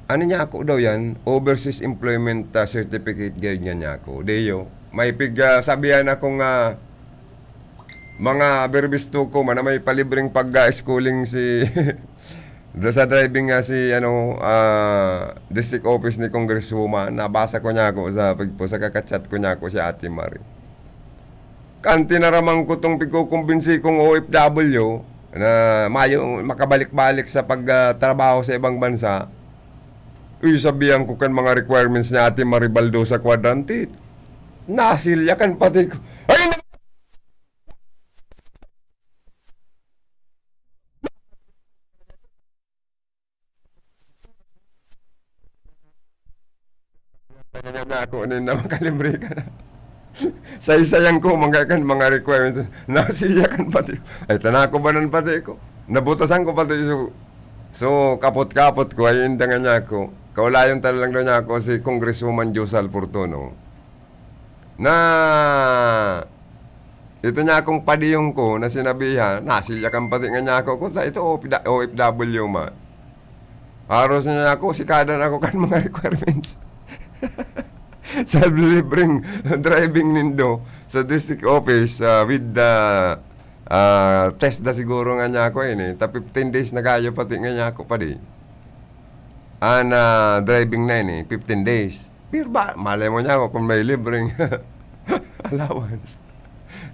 Ano niya ako daw yan? Overseas Employment, ah, Certificate gayud nga niya ako. Deyo, may pig, ah, sabihan akong, ah, mga berbisto ko man na may palibreng pag-schooling si do sa driving nga si, ano, ah, district office ni Congresswoman. Nabasa ko niya ako sa pagpo-, sa kaka-chat ko niya ako si Ate Marie. Kan tinaraman ko tong pagkukumbinsi kong O F W na mayo makabalik-balik sa pag, ah, trabaho sa ibang bansa, uy, sabihan ko kan mga requirements ni Ate Marie Baldosa Cuadrante, nasilyakan pati ko. Ay, na- Talaga na ako, ano yun na makalibre ka na. Saysayang ko, mga kan, mga requirements. Nasilyakan pati. Ay, tanako ba nan pati ko? Nabutasan ko pati. So, so kapot-kapot ko, ay, indangan niya ako. Kaulayon talaga daw niya ako si Congresswoman Josal Fortuno. Na ito niya akong padiyong ko na sinabihan, nasilyakan pati nga niya ako, "Kuta, ito O F W, O F W man." Aros niya ako, sikadan ako kan mga requirements. Sa libreng driving nindo sa district office, ah, with the, ah, test na siguro nga niya ako, yun eh. Ta fifteen days na kayo, pati nga niya ako, padi. An, ah, driving na yun eh, fifteen days. Pero ba, malay mo niya ako kung may libreng allowance.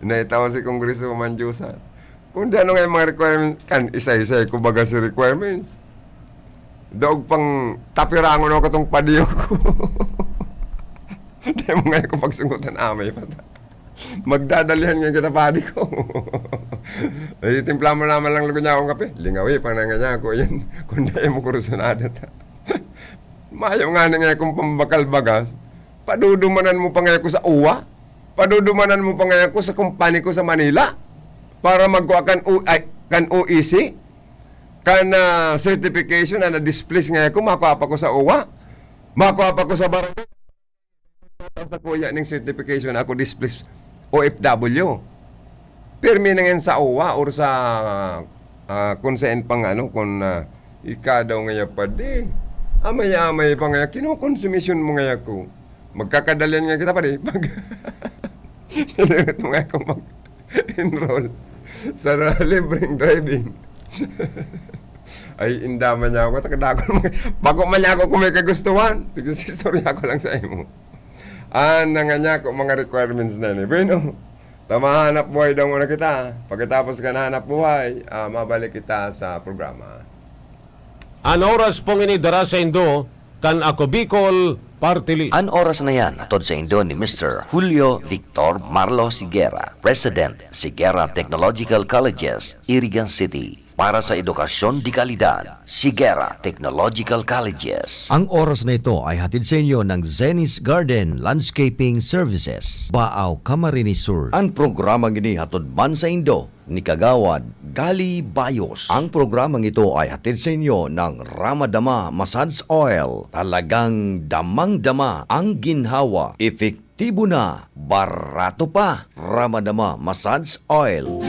Naitaw si Congresswoman Diyosa. Kung di ano nga yung mga requirements, kan isa-isa ko baga si requirements. Daog pang tapirangon ako itong padiyo ko. Di mo nga ako pagsungutan, amay pa ta. Magdadalihan nga kita, padi ko. Ay, timpla mo naman lang lugo niya akong kape. Lingawi pa na nga niya ako yan. Kung di mo kursunada ta. Mayo nga na nga akong pambakal bagas. Padudumanan mo pa nga ako sa uwa. Padudumanan mo pa nga ako sa kumpani ko sa Manila. Para magkuha kan u-, ay, kan O E C, kan, ah, certification na na-displace ngaya ko, makua pa ko sa O W A, makua pa ko sa barangay. Sa kuya ning certification, ako displaced O F W. Pirmi na ngayon sa O W A or sa, ah, kung saan pang ano, kung, ah, ika daw ngaya pa di. Amay-amay pa ngaya, kinukonsumisyon mo ngaya ko. Magkakadalian nga kita pa di. Pag, sinirit mo ngaya ko mag-enroll sa libreng driving. Ay, indaman niya ako. Takadakol mo. Bako man niya ako kung may kagustuhan. Sige, istorya ko lang sa imo. Ah, nanganyako mga requirements na ni. Bueno, tamahanap buhay daw muna kita. Pagkatapos ka nahanap buhay, ah, mabalik kita sa programa. An oras pong ini dara sa indo kan Ako Bicol Party List. An oras na yan, hatod sa indo ni Mister Julio Victor Marlo Sigera, President, Sigera Technological Colleges, Iriga City. Para sa edukasyon de kalidad, Sigera Technological Colleges. Ang oras na ito ay hatid sa inyo ng Zenith Garden Landscaping Services, Baao, Camarines Sur. An programang ini hatod man sa indo ni Kagawad Gali Bayos. Ang programang ito ay hatid sa inyo ng Ramadama Massage Oil. Talagang damang-dama ang ginhawa, epektibo na, barato pa. Ramadama Massage Oil.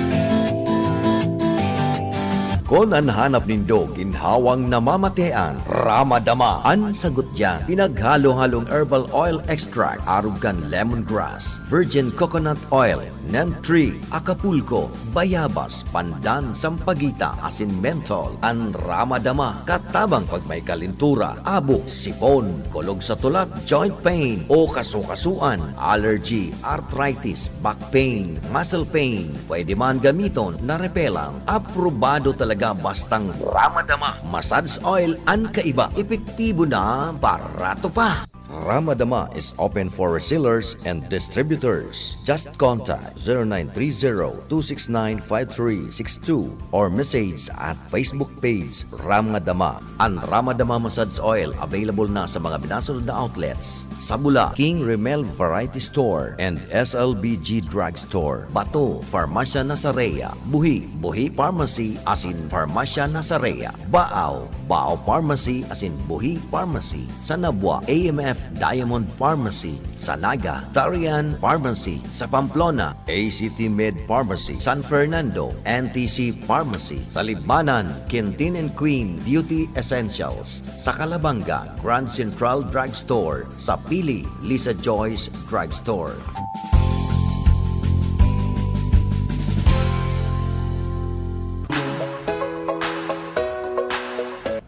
Kun an hanap nindo ginhawang namamatean, Ramadama an sagot diyan. Pinaghalo-halong herbal oil extract, arog kan lemongrass, virgin coconut oil, neem tree, Acapulco, bayabas, pandan, sampaguita, asin menthol. An Ramadama, katabang pag may kalentura, abo, sipon, kulog sa tulak, joint pain, o kasukasuan, allergy, arthritis, back pain, muscle pain. Pwede man gamiton na repellent. Aprobado talaga bastang Ramadama Massage Oil an kaiba. Epektibo na, barato pa. Ramadama is open for resellers and distributors. Just contact zero nine three zero two six nine five three six two or message at Facebook page Ramadama. An Ramadama Massage Oil available na sa mga binasunod na outlets sa Bula, King Remel Variety Store and S L B G Drug Store, Bato, Farmacia Nasarea, Buhi, Buhi Pharmacy asin Farmacia Nasarea, Baao, Baao Pharmacy asin Buhi Pharmacy, sa Nabua, A M F Diamond Pharmacy, sa Naga, Tarian Pharmacy, sa Pamplona, A C T Med Pharmacy, San Fernando, N T C Pharmacy, sa Libmanan, Quintin and Queen Beauty Essentials, sa Calabanga, Grand Central Drug Store, sa Pili, Lisa Joyce Drug Store.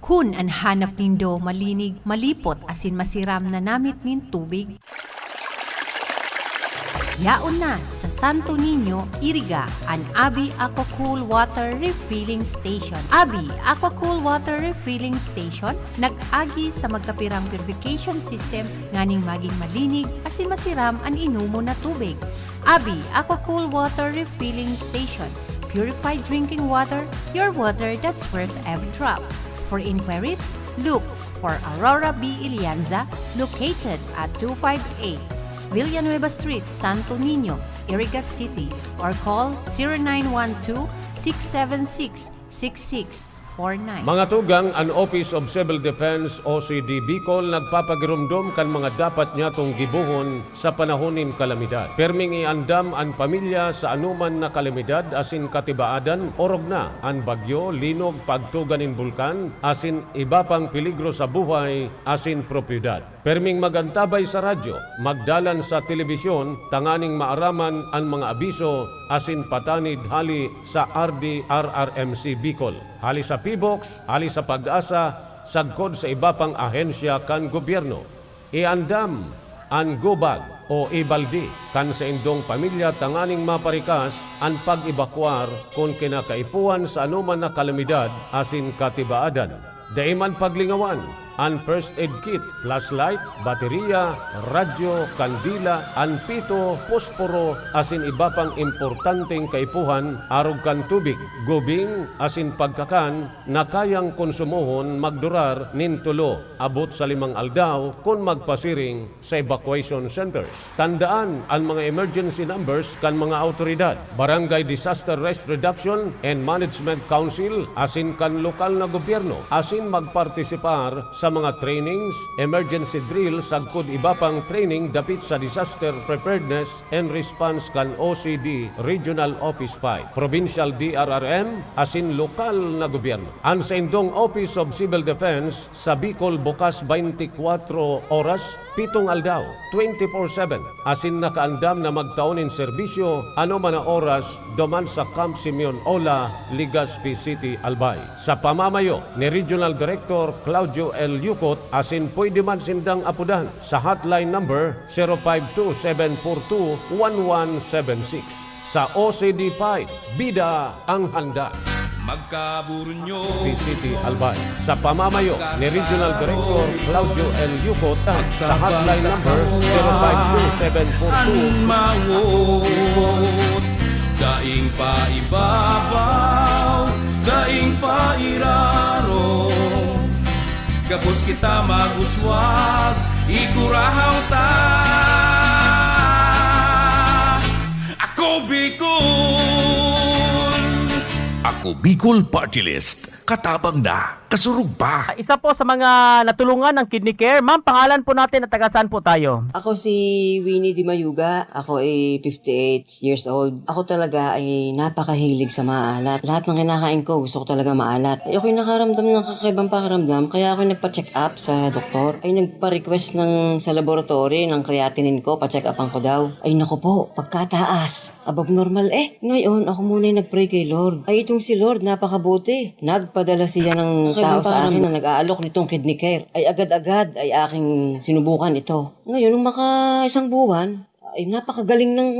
Kun an hanap nindo malinig, malipot asin masiram na namit nin tubig, yaon na sa Santo Niño, Iriga, an Abi Aqua Cool Water Refilling Station. Abi Aqua Cool Water Refilling Station nag-agi sa magkapirang purification system nganing magin malinig asin masiram an inomon na tubig. Abi Aqua Cool Water Refilling Station. Purified drinking water, your water that's worth every drop. For inquiries, look for Aurora B Ilianza, located at two five eight Villanueva Street, Santo Niño, Iriga City, or call zero nine one two, six seven six, six six four nine. Mga tugang, an Office of Civil Defense, O C D Bicol, nagpapagiromdom kan mga dapat nyatong gibohon sa panahon nin kalamidad. Pirming iandam an pamilya sa anoman na kalamidad asin katibaadan, orog na an bagyo, linog, pagtuga nin bulkan, asin iba pang peligro sa buhay asin propiedad. Pirming mag-antabay sa radyo, magdalan sa telebisyon tanganing maaraman an mga abiso asin patanid hale sa R D R R M C Bicol, hale sa PHIVOLCS, hale sa PAGASA, sagkod sa iba pang ahensya kan gobyerno. Iandam an go bag o e-balde kan saindong pamilya tanganing maparikas an pag-ebakwar kun kinakaipuhan sa anoman na kalamidad asin katibaadan. Dai man paglingawan an first aid kit, flashlight, bateriya, radyo, kandila, an pito, posporo, asin iba pang importanteng kaipuhan arog kan tubig, gubing, asin pagkakan na kayang konsumohon magdurar nin tolo abot sa limang aldaw kun magpasiring sa evacuation centers. Tandaan an mga emergency numbers kan mga awtoridad, Barangay Disaster Risk Reduction and Management Council asin kan lokal na gobyerno, asin magpartisipar sa mga trainings, emergency drill sagkod iba pang training dapit sa disaster preparedness and response kan O C D Regional Office five, Provincial D R R M, asin lokal na gobyerno. An saindong Office of Civil Defense sa Bicol bukas twenty-four oras, pitong aldaw, twenty-four seven, asin nakaandam na magtao nin serbisyo anoman na oras duman sa Camp Simeon Ola, Legazpi City, Albay. Sa pamamayo ni Regional Director Claudio L. Yucot asin pwede man sindang apodan sa hotline number zero five two seven four two one one seven six. Sa O C D five, bida ang handa. Magkaburunyo. P C T Albay. Sa pamamayo ni Regional Director Claudio L. Yucot sa hotline number zero five two seven four two. An mawot, daing pa ibabaw, daing pa iraro. Gabos kita mag-uswag, igurahaw ta. Ako Bicol! Ako Bicol Party List. Katabang na, kasurog pa. Isa po sa mga natulungan ng Kidney Care. Ma'am, pangalan po natin at taga saan po tayo? Ako si Winnie Di Mayuga. Ako ay fifty-eight years old. Ako talaga ay napakahilig sa maalat. Lahat ng kinakain ko, gusto ko talaga maalat. Ay, ako'y nakaramdam ng kakaibang pakiramdam, kaya ako'y nagpa-check up sa doktor. Ay, nagpa-request ng, sa laboratory ng creatinine ko, pa-check upan ko daw. Ay, naku po, pagkataas. Above normal eh. Ngayon, ako muna yung nag-pray kay Lord. Ay, itong si Lord, napakabuti. Nagpadala siya ng tao sa akin na nag-aalok nitong Kidney Care. Ay, agad-agad ay aking sinubukan ito. Ngayon, nung maka isang buwan, ay, napakagaling ng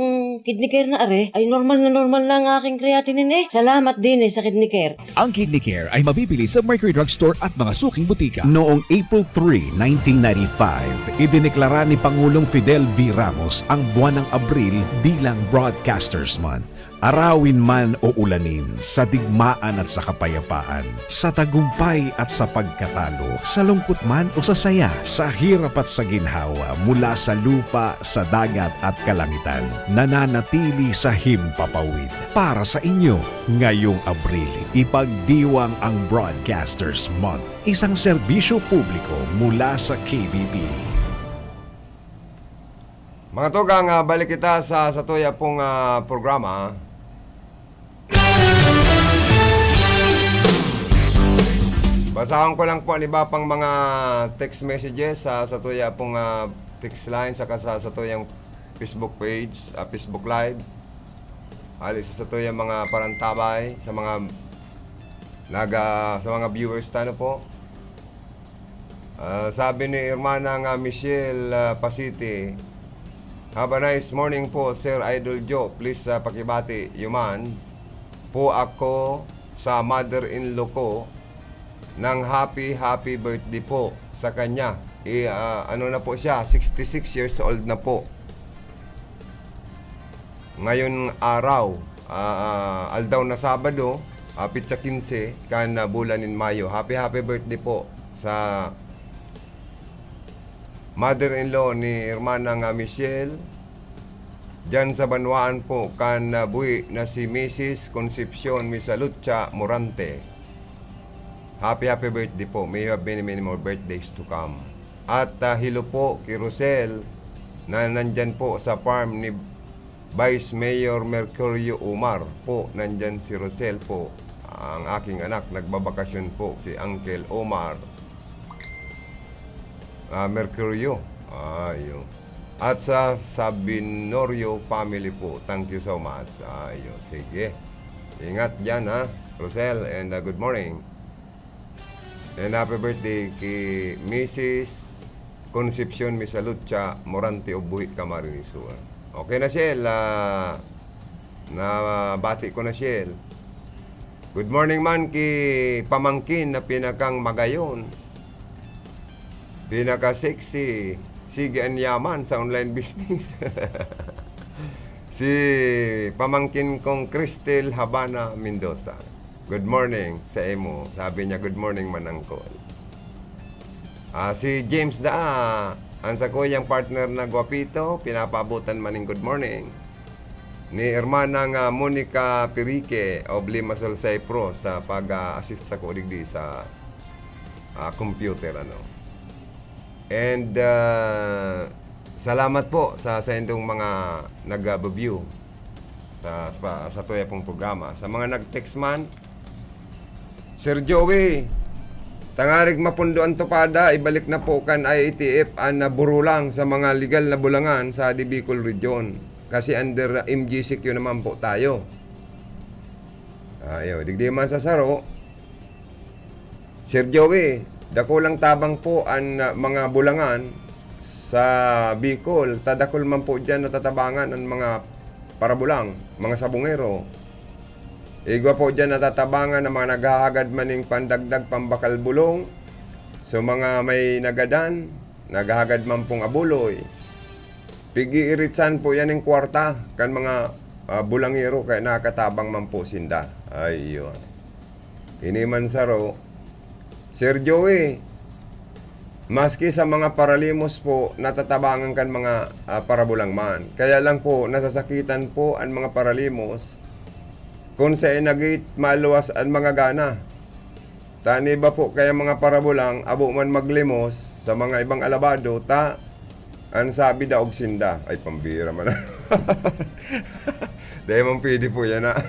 Kidney Care na are. Ay, normal na normal na ang aking creatinine eh. Salamat din eh sa Kidney Care. Ang Kidney Care ay mabibili sa Mercury Drug Store at mga suking butika. Noong April three, nineteen ninety-five, idineklara ni Pangulong Fidel V. Ramos ang buwan ng Abril bilang Broadcasters Month. Arawin man o ulanin, sa digmaan at sa kapayapaan, sa tagumpay at sa pagkatalo, sa lungkot man o sa saya, sa hirap at sa ginhawa, mula sa lupa, sa dagat at kalangitan, nananatili sa himpapawid. Para sa inyo, ngayong Abril, ipagdiwang ang Broadcasters Month, isang serbisyo publiko mula sa K B P. Mga tugang, ah, balik kita sa, sa tuya pong, ah, programa. Basahon ko lang po ang iba pang mga text messages sa, sa tuya pong, ah, text line, saka sa, sa tuyang Facebook page, ah, Facebook Live. Hali sa, sa tuyang mga parantabay, sa mga naga, sa mga viewers tano po. Ah, sabi ni Hermana nga Michelle, ah, Pasiti, "Have a nice morning po, Sir Idol Joe. Please, ah, pakibati yuman po ako sa mother-in-law ko ng happy, happy birthday po sa kanya." I, ah, ano na po siya, sixty-six years old na po. Ngayon araw, ah, aldaw na Sabado, ah, petsa quince kan, ah, bulan nin Mayo. Happy, happy birthday po sa mother-in-law ni Hermana nga Michelle. Diyan sa banwaan po kan, ah, buhi na si Missus Concepcion Misalucha Morante. Happy, happy birthday po. May you have many, many more birthdays to come. At, ah, hello po kay Rosel na nandyan po sa farm ni Vice Mayor Mercurio Umar po. Nandyan si Rosel po, ang aking anak, nagbabakasyon po kay Uncle Omar, ah, Mercurio. Ah, yun. At sa Sabinorio family po. Thank you so much. Ah, yun. Sige. Ingat dyan, ha, Rosel, and, ah, good morning. And happy birthday kay Missus Concepcion Misalucha Morante of Buhi, Camarines Sur. Okay na, Shell. Ah, nabati ko na, Shell. Good morning man ki pamangkin na pinakang magayon. Pinaka-sexy, sige an yaman sa online business. Si pamangkin kong Cristel Habana Mendoza. "Good morning sa imo." Sabi niya, "Good morning man, Uncle." Ah, si James Daa, ang sakuyang partner na gwapito, pinapaabutan man ning good morning ni Hermana nga Monica Pirique of Limassol, Cyprus, sa pag-a-assist sako digdi sa, ah, computer, ano. And, ah, salamat po sa saindong mga nag-view sa, sa, sa tuya pong programa. Sa mga nag-text man, "Sir Joey, tangarig mapundo an tupada, ibalik na po kan I A T F an naburulang sa mga legal na bulangan sa Di Bicol Region. Kasi under M G C Q naman po tayo." Ayo, digdi man sa saro, "Sir Joey, dakulang tabang po an, ah, mga bulangan sa Bicol. Ta dakul man po diyan natatabangan an mga parabulang, mga sabongero. Igwa po diyan natatabangan ang mga naghahagad man ning pandagdag pambakal bulong. So, mga may nagadan, naghahagad man pong abuloy. Pig-iiritsan po yan ning kwarta kan mga, ah, bulangero, kaya nakakatabang man po sinda." Ay, iyon. Ini man saro, "Sir Joey, maski sa mga paralimos po, natatabangan kan mga, ah, parabulang man. Kaya lang po, nasasakitan po an mga paralimos kun sa inagit maluwas an mga gana. Ta an iba po kaya mga parabulang, abo man maglimos sa mga ibang alabado, ta an sabi daog sinda." Ay, pambira man. Dai man pwede po yan, ah.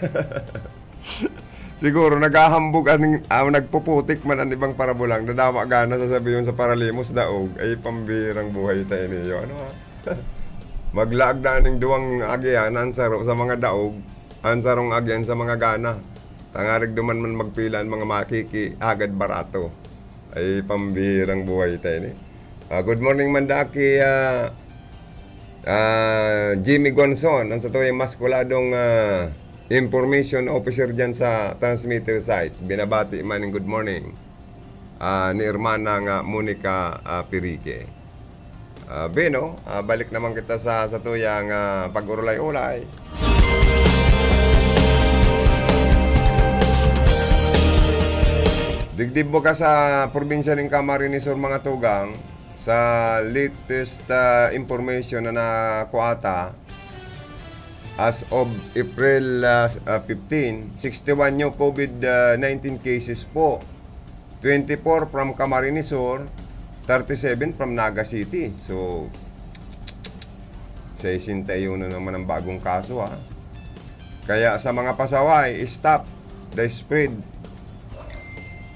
Siguro naghahambog an, ah, nagpuputik man an ibang parabulang, dadawa gana sasabihon sa paralimos daog. Ay, pambirang buhay ta ini, yo. Ano, ha? Maglaag na ning duwang agihan, an saro sa mga daog, an sarong agihan sa mga gana. Tangarig duman man magpila an mga makikihagad barato. Ay, pambirang buhay ta ini. Ah, good morning man daa ki, ah, ah, Jimmy Gonson, ang satuyang mas kuladong, ah, information officer diyan sa transmitter site. Binabati man ning good morning, ah, ni Hermana nga Monica, ah, Pirique. Ah, Beno, ah, balik naman kita sa, sa tuyang, ah, pag-urulay-ulay. Digdi buka sa probinsya ning Camarines Sur, mga tugang, sa latest, ah, information na nakuha ta, as of April, ah, ah, fifteen, sixty-one new COVID, ah, nineteen cases po. Twenty-four from Camarines Sur, thirty-seven from Naga City. So, sesenta y uno naman ang bagong kaso, ha. Kaya sa mga pasaway, stop the spread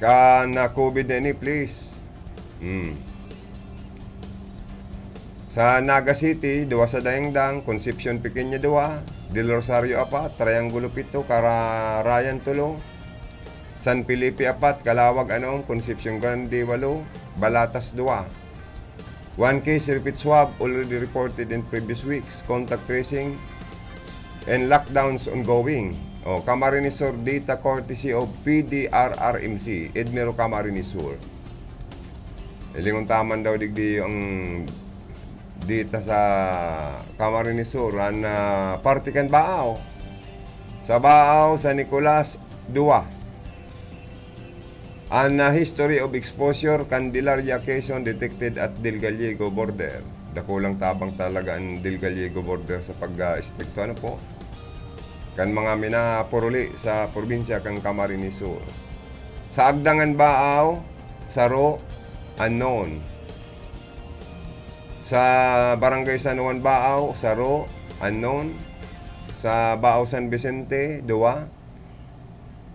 kan, ah, COVID na ini, please. Hmm. Sa Naga City, duwa sa Dayangdang, Concepcion Pequeña, duwa, Del Rosario, apat, Triangulo, pito, Cararayan, tulo, San Felipe, apat, Calauag, anom, Concepcion Grande, walo, Balatas, duwa. One case repeat swab already reported in previous weeks. Contact tracing and lockdowns ongoing. O, Camarines Sur data courtesy of P D R R M C, Edmero, Camarines Sur. Hilingon ta man daw digdi ang data sa Camarines Sur, an, ah, parte kan Baao. Sa Baao, San Nicolas, duwa. An, ah, history of exposure, Candelaria, Quezon, detected at Del Gallego border. Dakulang tabang talaga an Del Gallego border sa pag, ah, estrikto, ano po, kan mga minapuruli sa probinsya kan Camarines Sur. Sa Agdangan, Baao, saro, unknown. Sa Barangay San Juan, Baao, saro, unknown. Sa Baao, San Vicente, duwa.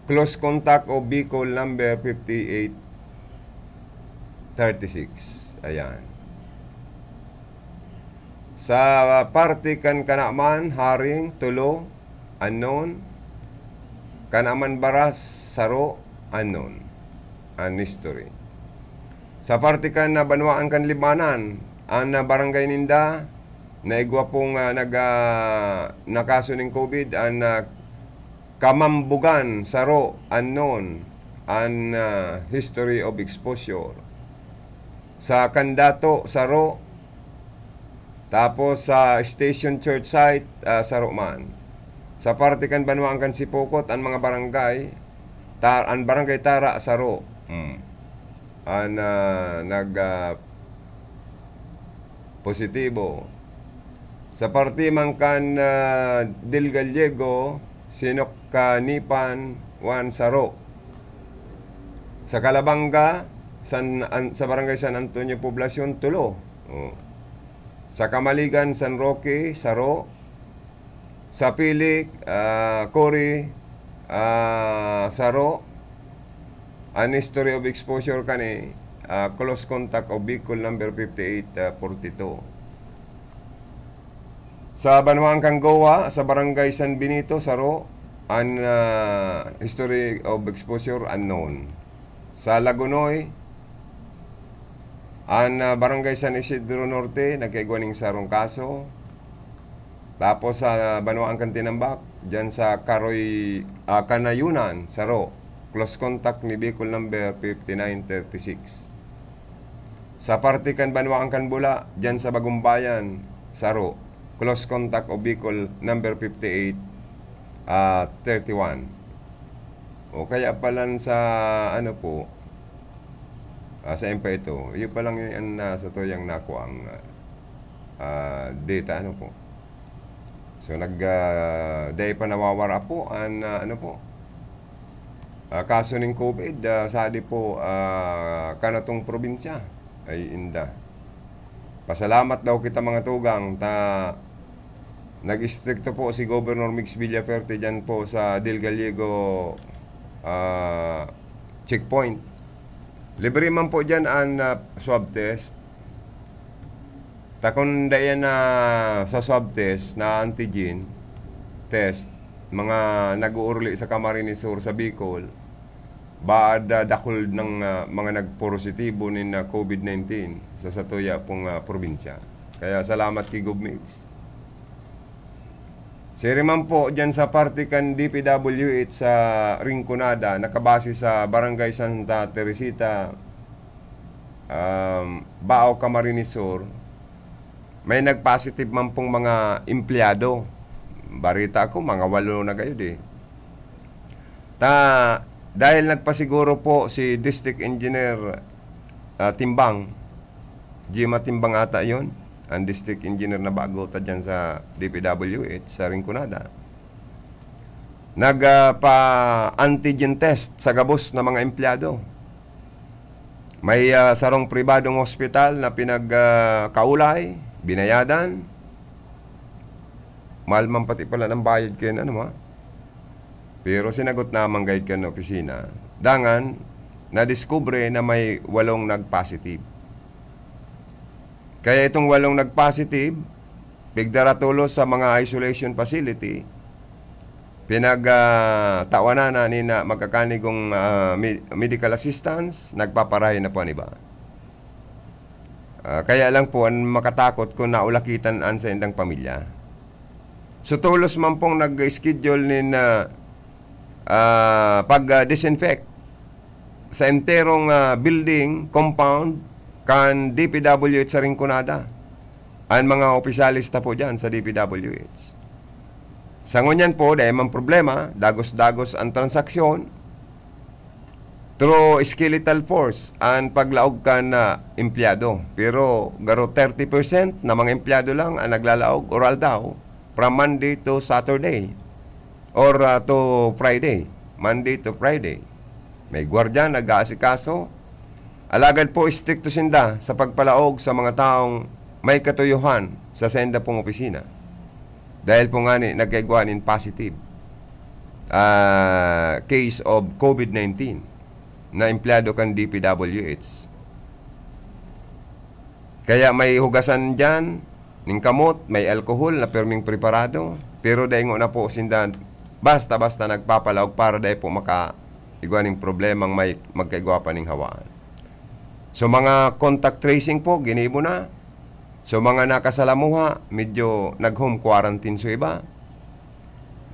Close contact of vehicle number fifty-eight thirty-six. Ayan. Sa parte kan Canaman, Haring, tulo, unknown. Canaman, Baras, saro, unknown. An history. Sa parte kan, ah, banwaan kan Libmanan, an, ah, barangay ninda na igwa pong, ah, nag, ah, nakaso ning COVID, an, ah, Kamambugan, saro, unknown, an, ah, history of exposure. Sa Candato, saro. Tapos sa Station Church site, ah, saro man. Sa parte kan banwaan kan Sipocot, an mga barangay, ta-, an Barangay Tara, saro. Hmm. An, ah, nag, ah, positibo. Sa parte man kan, ah, Del Gallego, Sinok, Canipan, one, saro. Sa Calabanga, San, an, sa Barangay San Antonio Poblacion, tulo. Oh. Sa Camaligan, San Roque, saro. Sa Pili, ah, Cory, ah, saro. An history of exposure kani, ah, close contact of vehicle number fifty-eight, ah, forty-two. Sa banwaan kan Goa, sa Barangay San Benito, saro, an, ah, history of exposure unknown. Sa Lagonoy, an, ah, Barangay San Isidro Norte, nagkaigwa ning sarong kaso. Tapos sa banwaan kan Tinambac, diyan sa Karoy, ah, Kanayunan, saro. Close contact ni vehicle number fifty-nine thirty-six. Sa parte kan banwaan kan Bula, diyan sa Bagumbayan, saro. Close contact of vehicle number fifty-eight, ah, thirty-one. O kaya palan sa ano po, ah, sa M P ito, iyo pa lang yung, ah, sa tuyang nakuang, ah, ah, data, ano po. So, nag, ah, dai pa nawawara po an, ah, ano po, ah, kaso ning COVID, ah, sa di po, ah, kanatong probinsya. Ay, inda. Pasalamat daw kita, mga tugang, ta nag-istrikto po si Governor Migs Villaferte diyan po sa Del Gallego, ah, checkpoint. Libre man po diyan an, ah, swab test. Ta kun dai yan na sa swab test, na antigen test, mga nag-uuruli sa Camarines Sur, sa Bicol, baad, ah, dakul ng, ah, mga nagpositibo nin, ah, COVID nineteen sa satuya pong, ah, probinsya. Kaya salamat ki Gov Migs. Siring man po, diyan sa parte kan D P W H sa Rinconada, nakabase sa Barangay Santa Teresita, um, Bao, Camarines Sur, may nag-positive man pong mga empleyado. Barita ko, mga walo na gayod eh. Ta, dahil nagpasiguro po si District Engineer, ah, Timbang, Jima Timbang ata yon, ang District Engineer na bago ta dyan sa D P W H sa Rinconada. Nag, ah, pa-antigen test sa gabos na mga empleyado. May, ah, sarong pribadong hospital na pinag, ah, kaulay, binayadan. Mahal man pati pala ng bayad kayan, ano, ha? Pero sinagot naman gayod kan opisina. Dangan, nadiskubre na may walong nag-positive. Kaya itong walong nag-positive, pigdara tolos sa mga isolation facility, pinag, ah, tawanan na ni na magkakanigong, ah, me-, medical assistance, nagpaparahay na po an iba. Ah, kaya lang po, an makatakot kung naulakitan an saindang pamilya. So, tolos man pong nag-schedule nin, ah, ah, pag, ah, disinfect sa enterong, ah, building compound kan D P W H sa Rinconada. Ang mga opisyales ta po dyan sa D P W H. Sa ngunyan po, dahil man problema, dagos-dagos ang transaksyon, through skeletal force, ang paglaog kan, ah, empleyado. Pero garo thirty percent na mga empleyado lang ang naglalaog or aldaw, from Monday to Saturday or, ah, to Friday. Monday to Friday. May gwardiya nag-aasikaso. Alagad po, istrikto sinda sa pagpalaog sa mga taong may katuyohan sa senda pong opisina. Dahil po ngani, nagkaigwa nin positive, ah, case of COVID nineteen na empleyado kan D P W H. Kaya may hugasan diyan, ning kamot, may alcohol na pirming preparado, pero daingo na po sinda basta-basta nagpapalaog para dai po maka-igwa ning problemang may magkaigwa pa ning hawaan. So, mga contact tracing po, ginibo na. So, mga nakasalamuha, medyo nag-home quarantine so iba.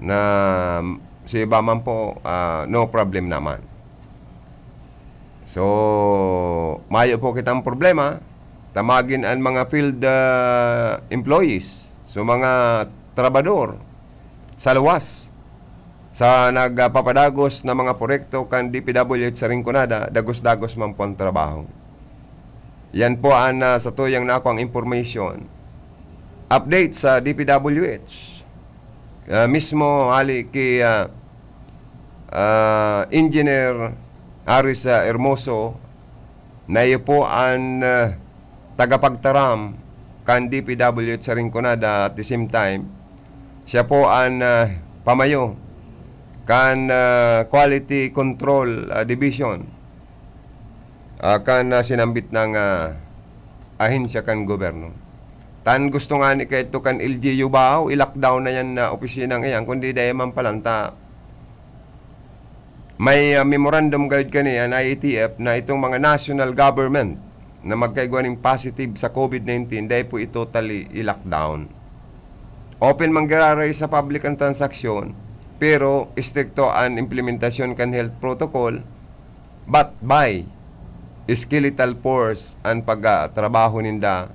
Na, so iba man po, ah, no problem naman. So, mayo po kitang problema. Tamagin an mga field, ah, employees, so mga trabador sa luwas, sa nagpapadagos na mga proyekto kan D P W H sa Rinconada, dagos-dagos man po ang trabaho. Yan po an, ah, satuyang nakuang information. Update sa D P W H. Ah, mismo hali ki, ah, ah, Engineer Aris, ah, Hermoso, na iyo po an, ah, tagapagtaram kan D P W H sa Rinconada, at the same time, siya po an, ah, pamayo kan, ah, Quality Control, ah, Division, ah, kan, ah, sinambit na, ah, ahensya kan gobyerno. Tan gusto ngani kaidto kan L G U Baao, i-lockdown na yan na opisinang iyan, kundi dai man pala ta may, ah, memorandum gayud kani an I A T F na itong mga national government na magkaigwa nin positive sa COVID nineteen, dai po i-totally i-lockdown. Open man giraray sa public ang transaksyon, pero istrikto an implementasyon kan health protocol, but by skeletal force an pagtrabaho ninda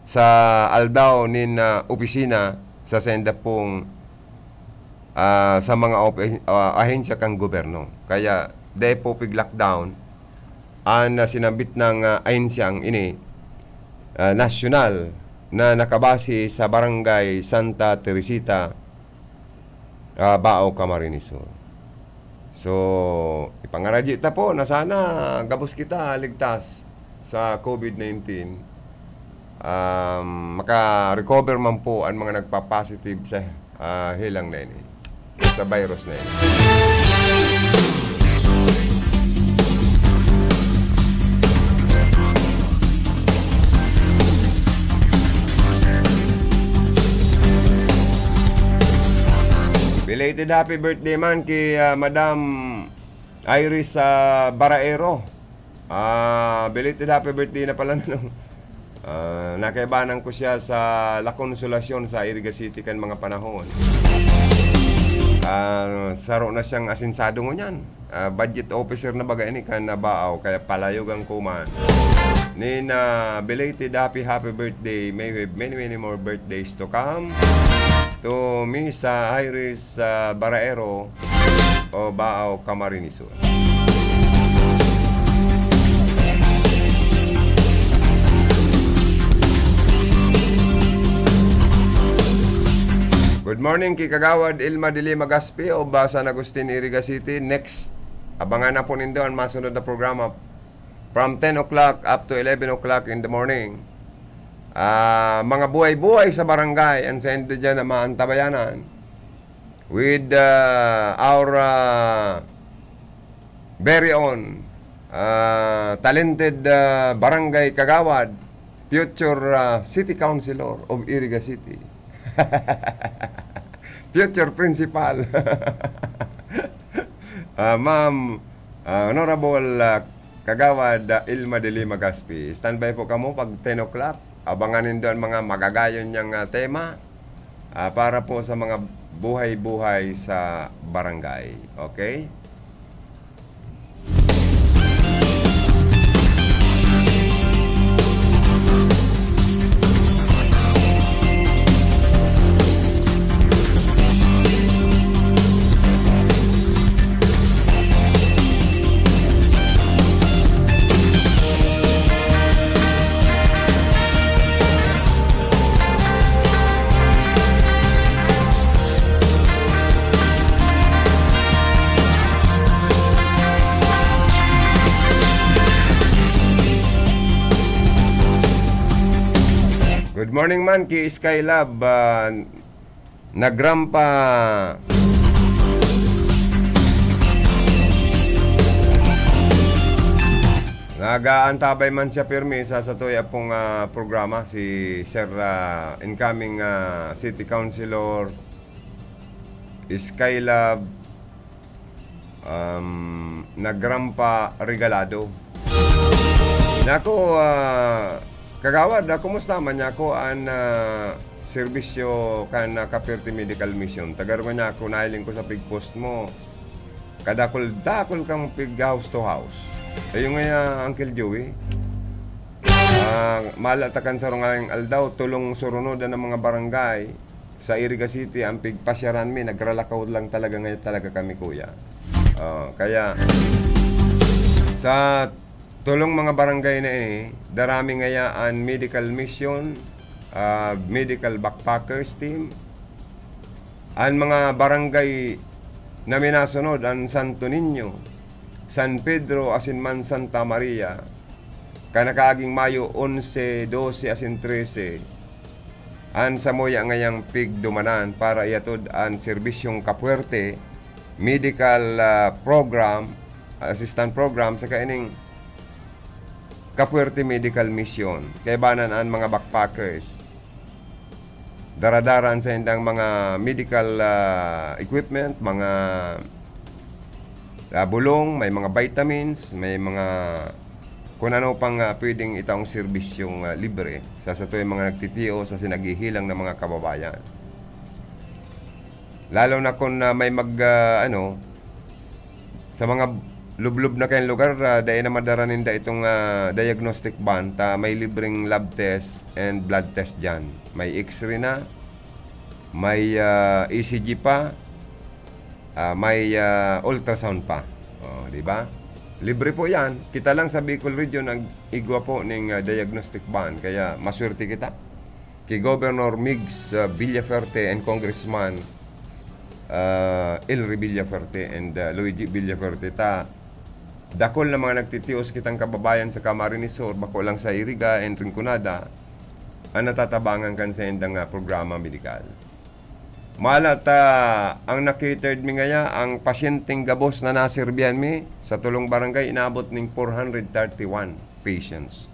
sa aldaw nin, ah, opisina sa senda pong, ah, sa mga opi-, ah, ahensya kan gobyerno. Kaya dai po pig-lockdown an, ah, sinambit na, ah, ahensyang ini, ah, nasyonal na nakabase sa Barangay Santa Teresita, ah, Baao, Camarines Sur. So, ipangaradyi ta po na sana gabos kita ligtas sa COVID nineteen. Um, maka-recover man po ang mga nagpa-positive sa, ah, helang na ini, sa virus na ini. Belated happy birthday man ki, ah, Madam Iris, ah, Baraero. Ah, belated happy birthday na pala, no? Ah, nakaibanan ko siya sa La Consolacion sa Iriga City kan mga panahon. Ah, saro na siyang asensado ngunyan. Ah, budget officer na baga ini kan Baao, kaya palayogan ko man. Nin, ah, belated happy, happy birthday. May we have many, many more birthdays to come. To Miss, ah, Iris, ah, Baraero o Baao, Camarines Sur. Good morning ki Kagawad Ilma de Lima Gaspi of San Agustin, Iriga City. Next, abangan na po nindo an masunod na programa from ten o'clock up to eleven o'clock in the morning. Ah, mga buhay-buhay sa barangay, ang sendo dyan na maantabayanan with, ah, our, ah, very own, ah, talented, ah, barangay kagawad, future, ah, city councilor of Iriga City. Future principal. Ah, Ma'am, ah, Honorable, ah, Kagawad, ah, Ilma de Lima Gaspi. Standby po kamo pag ten o'clock. Abangan nindo ang mga magagayon niyang, ah, tema, ah, para po sa mga buhay-buhay sa barangay. Okay? Good morning man ki Skylab, ah, Nagrampa. Nag-aantabay man siya pirmi sa satuya pong, ah, programa, si Sir, ah, incoming, ah, City Councilor Skylab, um, Nagrampa Regalado. Nako, ah, Kagawad, ah, kumusta man niya ako an, ah, serbisyo kan, ah, Kapirti Medical Mission? Tagarungan niya ako, nahiling ko sa pig-post mo. Kadakul-dakul kang pig house to house. Ayun nga, Uncle Joey. Ah, mala ta kan sarong aldaw, tolong surunodan an mga barangay sa Iriga City an pigpasyaran mi. Nagralakaw lang talaga ngayon talaga kami, kuya. Ah, kaya sa tolong mga barangay na ini, darami ngaya an medical mission, ah, medical backpackers team. An mga barangay na minasunod, an Santo Niño, San Pedro, asin man Santa Maria, kan nakaaging Mayo onse, dose, asin trese, an samuya ngayang pigdumanan para ihatod an serbisyong kapuwerte, medical, ah, program, assistant program, saka ining kapuwerte medical mission. Kaibanan an mga backpackers. Dara-dara an saindang mga medical, ah, equipment, mga, ah, bulong, may mga vitamins, may mga kun ano pang, ah, pwedeng itaong serbisyong, ah, libre sa satuyang mga nagtitios asin naghihilang na mga kababayan. Lalo na kun, ah, may mag, ah, ano, sa mga lublob na kayong lugar, ah, dai na madara ninda itong, ah, diagnostic van, ta may libreng lab test and blood test diyan. May X-ray na, may, ah, E C G pa, ah, may, ah, ultrasound pa. Oh, di ba? Libre po yan. Kita lang sa Bicol Region ang igwa po ning, ah, diagnostic van. Kaya maswerte kita. Ki Governor Migs, ah, Villaferte and Congressman, ah, Elry Villaferte and, ah, Luigi Villaferte ta dakul na mga nagtitios kitang kababayan sa Camarines Sur, bako lang sa Iriga and Rinconada, an natatabangan kan saindang, ah, programa medikal. Mala ta ang na-catered mi ngaya, ang pasyenteng gabos na naserbihan mi sa tolong barangay, inabot ning four hundred thirty-one patients.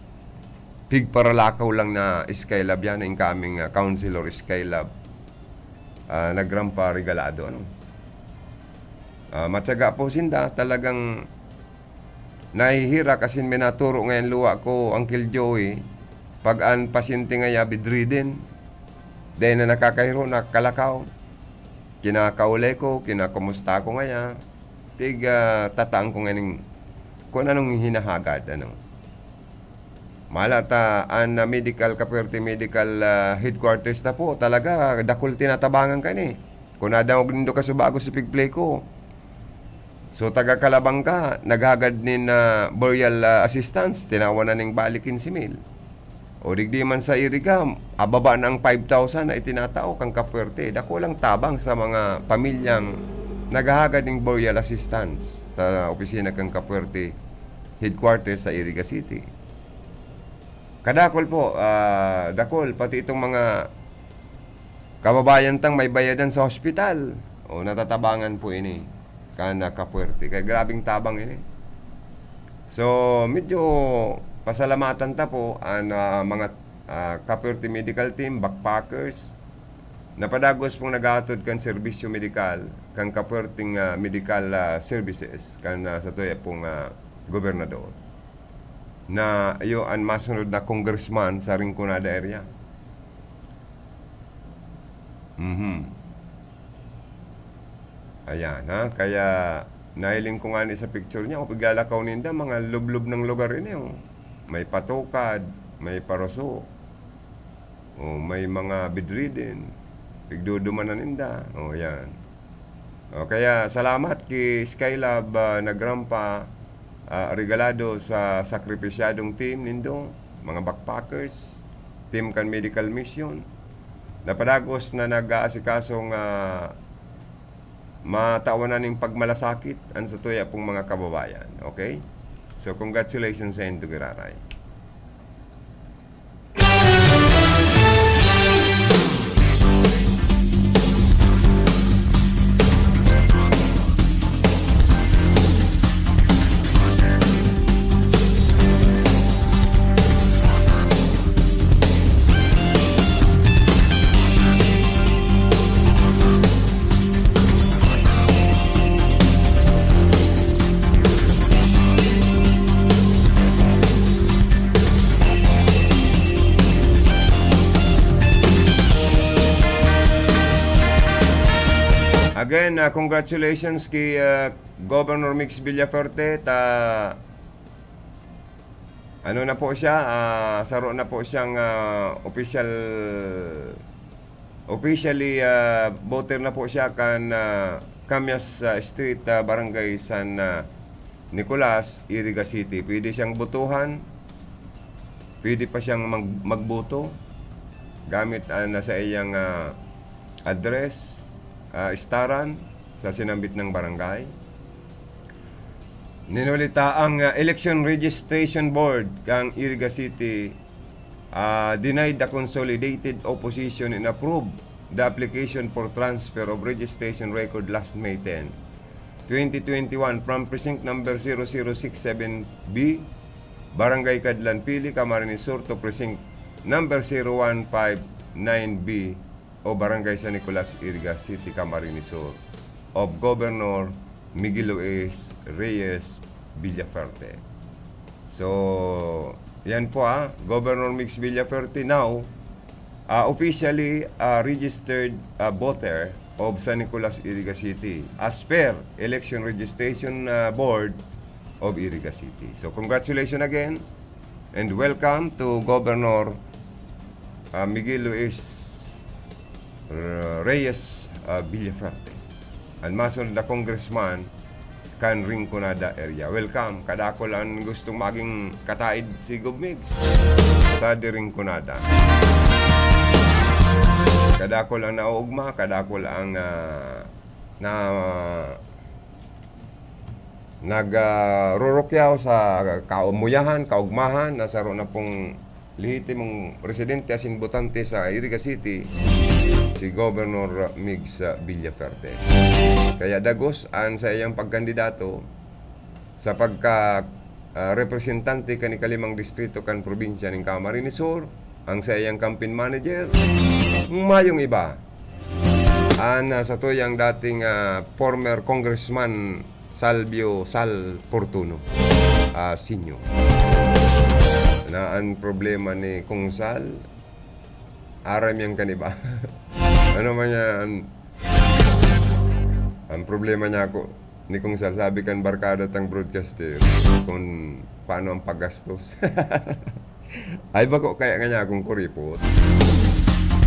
Pigparalakaw lang na Skylab yan, incoming, ah, Councilor Skylab, ah, Nagrampa Regalado, ano? Ah, matyaga po sinda, talagang nahihirak asin minaturo ngayon luwa ko, Uncle Joey, pag an pasyente ngaya bedridden, dai na nakakairo, nakakalakaw. Kinakaulay ko, kinakumusta ko ngaya, pig, ah, tataan ko nganing kung anong hinahagad, ano. Mala ta, an, ah, medical, Capuerte Medical, ah, Headquarters na po, talaga, dakul tinatabangan ka ni. Kung nadangog nindo kasubago si Pig Play ko, so, taga Calabanga, naghagad nin, ah, burial, ah, assistance, tinawan na ning balik quince mil. O digdi man sa Iriga, ababa na ang five thousand na itinatao kan Capuerte. Dakulang tabang sa mga pamilyang naghahagad ning burial assistance sa opisina kan Capuerte headquarters sa Iriga City. Kadakul po, ah, dakul, pati itong mga kababayan tang may bayadan sa hospital, o, natatabangan po ini kan, ah, Capuerte. Kaya grabeng tabang ini. So, medyo pasalamatan ta po an, ah, mga, ah, Capuerte Medical Team, backpackers, na padagos pong naghahatod kan serbisyo medikal, kan Capuerteng, ah, medical, ah, services, kan, ah, satuya pong, ah, gobernador, na iyo an masunod na congressman sa Rinconada area. Mhm. Ayan, ha? Kaya nahiling ko ngani sa picture niya, o, piglalakaw ninda, mga lublob ng lugar ini, oh. May patukad, may paruso, oh, may mga bedridden. Pigdudumanan ninda. Oh, yan. Oh, kaya salamat ki Skylab, ah, Nagrampa, ah, Regalado sa sakripisyadong team nindo, mga backpackers, team kan medical mission, na padagos na nag-aasikasong, ah, matawan na ning pagmalasakit an satuya pong mga kababayan. Okay? So, congratulations sa indo giraray. Again, ah, congratulations ki, ah, Governor Migs Villafuerte ta Ano na po siya, ah, saro na po siyang, ah, official, officially, ah, voter na po siya kan, ah, Camyas, ah, Street, ah, Barangay San, ah, Nicolas, Iriga City. Pwede siyang botohan, pwede pa siyang mag-, magboto gamit, ah, na sa iyang, ah, address, ah, istaran sa sinambit ng barangay. Ninulita ang, ah, Election Registration Board kan Iriga City, ah, denied the consolidated opposition and approved the application for transfer of registration record last May ten, twenty twenty-one from precinct number zero zero six seven B, Barangay Cadlan Pili, Camarines Sur to precinct number zero one five nine B o Barangay San Nicolas, Iriga City, Camarines Sur of Governor Miguel Luis Reyes Villafuerte. So, yan po, ah, Governor Migs Villafuerte now, ah, officially, ah, registered, ah, voter of San Nicolas, Iriga City as per Election Registration, ah, Board of Iriga City. So, congratulations again and welcome to Governor, ah, Miguel Luis, ah, Reyes, ah, Villafuerte, an masunod na congressman kan Rinconada area. Welcome. Kadakul an gustong maging kataid si Gov Migs. Kataid Rinconada. Kadakul ang naoogma, kadakul ang, ah, na, nag, ah, rurukyaw sa kaumuyahan, kaugmahan, na saro na pong lehitimong residente asin botante sa Iriga City, si Governor Migs Villafuerte. Kaya dagos an saiyang pagkandidato sa pagka, ah, representante kan ikalimang distrito kan probinsya nin Camarines Sur, ang saiyang campaign manager, mayong iba. An, ah, satuyang dating, ah, former Congressman Salvio Sal Fortuno, ah, Senior. Na an problema ni Kong Sal, aram yang kaniba. Ano man yan, ang problema niya ako, ni Kong Sal, sabi kan barkada tang broadcaster, kung paano ang paggastos. Ay, bako kaya nga niya akong kuripot.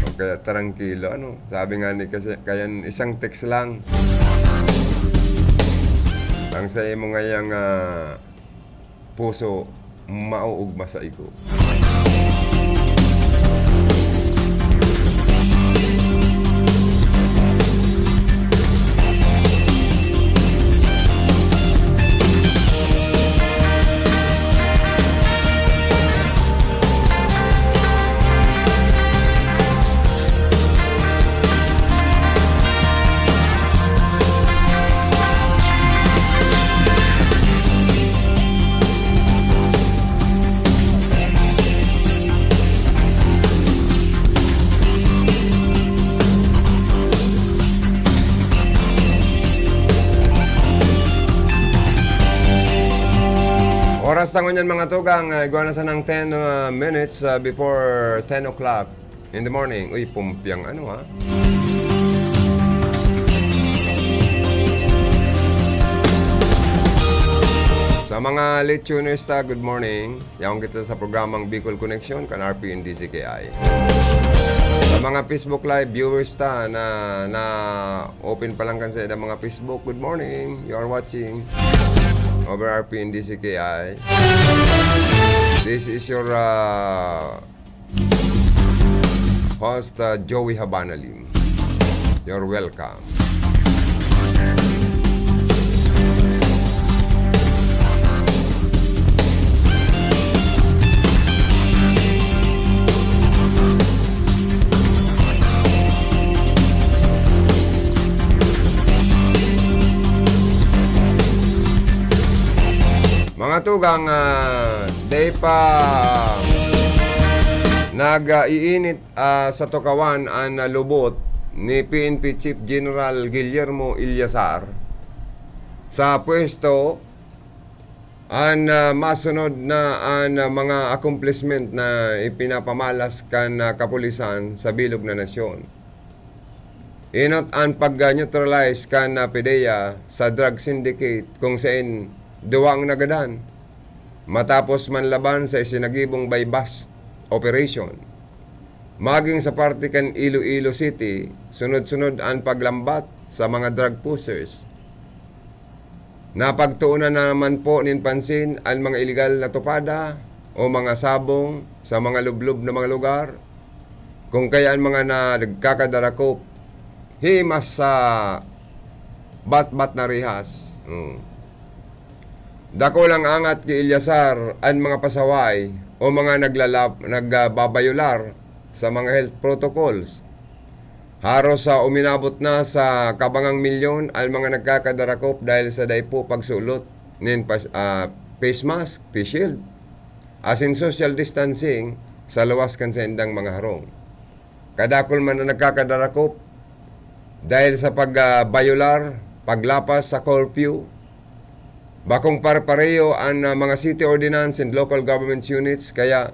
O kaya, "Tarangkilo, ano?" Sabi nga ni, kasi, kaya isang text lang. Ang sa imo ngayang, ah, puso, mauugma sa igo. Oras na ngunyan, mga tugang, ah, igwa na sanang ten, ah, minutes, ah, before ten o'clock in the morning. Uy, pumpiang ano, ha? Sa mga late tuners ta, good morning. Yaon kita sa programang Bicol Connection kan R P N D Z K I. Sa mga Facebook Live viewers ta na, na open pa lang kan saida mga Facebook, good morning. You are watching over R P N D Z K I. This is your, uh, host, uh, Joey Habanalim. You're welcome. Mga tugang, ah, dai pa nag-iinit, ah, sa tukawan an, ah, lubot ni P N P Chief General Guillermo Eleazar sa pwesto an, ah, masunod na an, ah, mga accomplishment na ipinapamalas kan, ah, kapulisan sa bilog na nasyon. Inot an pag-neutralize kan, ah, PDEA sa drug syndicate kung sain duwa ang nagadan. matapos manlaban sa isinagibong buy-bust operation. Maging sa parte kan Iloilo City, sunod-sunod an paglambat sa mga drug pushers. Napagtuunan na naman po nin pansin an mga iligal na tupada o mga sabong sa mga lublob na mga lugar, kung kaya an mga nagkakadarakop himas sa batbat na rihas. Hmm. Dakulang angat ki Eleazar an mga pasaway o mga naglalap-, nagbabayular sa mga health protocols. Haros sa uminabot na sa kabangang milyon an mga nagkakadarakop dahil sa dai po pagsulot nin pas-, ah, face mask, face shield, asin social distancing sa luwas kan saindang mga harong. Kadakul man an nagkakadarakop dahil sa pag, ah, bayular, paglapas sa curfew. Bakong pare-pareho an, ah, mga city ordinance and local government units, kaya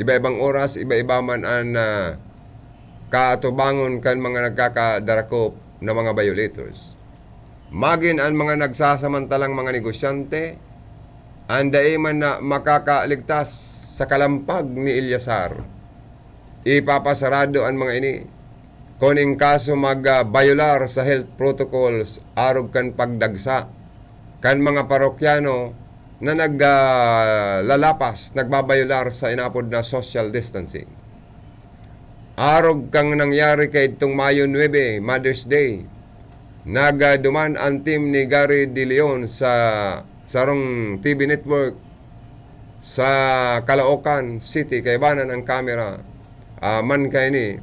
iba-ibang oras, iba-iba man an, ah, kaatubangon kan mga nagkakadarakop na mga violators. Magin an mga nagsasamantalang mga negosyante, an dai man na makakaligtas sa kalampag ni Eleazar. Ipapasarado an mga ini kun in kaso mag, ah, bayular sa health protocols arog kan pagdagsa kan mga parokyano na nag, ah, lalapas, nagbabayular sa inapod na social distancing. Arog kang nangyari kaidtong Mayo nuebe, Mother's Day, nagduman an team ni Gary De Leon sa sarong T V network sa Caloocan City, kaibanan ang kamera, ah, man kaini,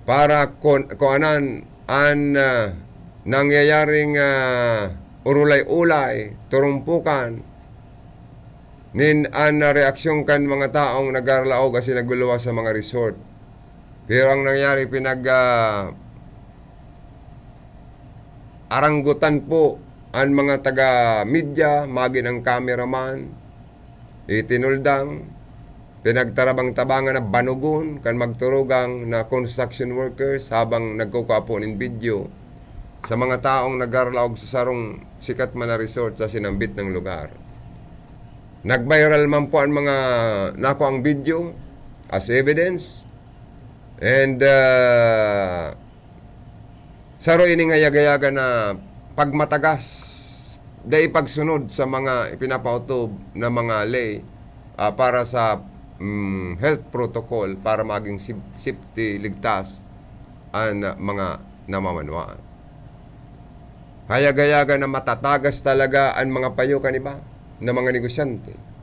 para kun-, kuanan an, ah, nangyayaring, ah, urulay-ulay, turumpukan, nin an, ah, reaksyon kan mga taong nagarlaog asin nagluluwas sa mga resort. Pero ang nangyari, pinag, ah, aranggutan po an mga taga-media, magin ang cameraman, itinuldang, pinagtarabang-tabangan na banugon kan magturugang na construction workers habang nagkukua po nin video sa mga taong nagarlaog sa sarong sikat man na resort sa sinambit na lugar. Nag-viral man po an mga nakuang video as evidence. And, ah, saro ining hayag-hayagan na pagmatagas, dai pagsunod sa mga ipinapaotob na mga ley, ah, para sa, mm, health protocol para maging sif-, safety, ligtas an, ah, mga namamanwaan. Hayag-hayagan na matatagas talaga an mga payo kan iba na mga negosyante.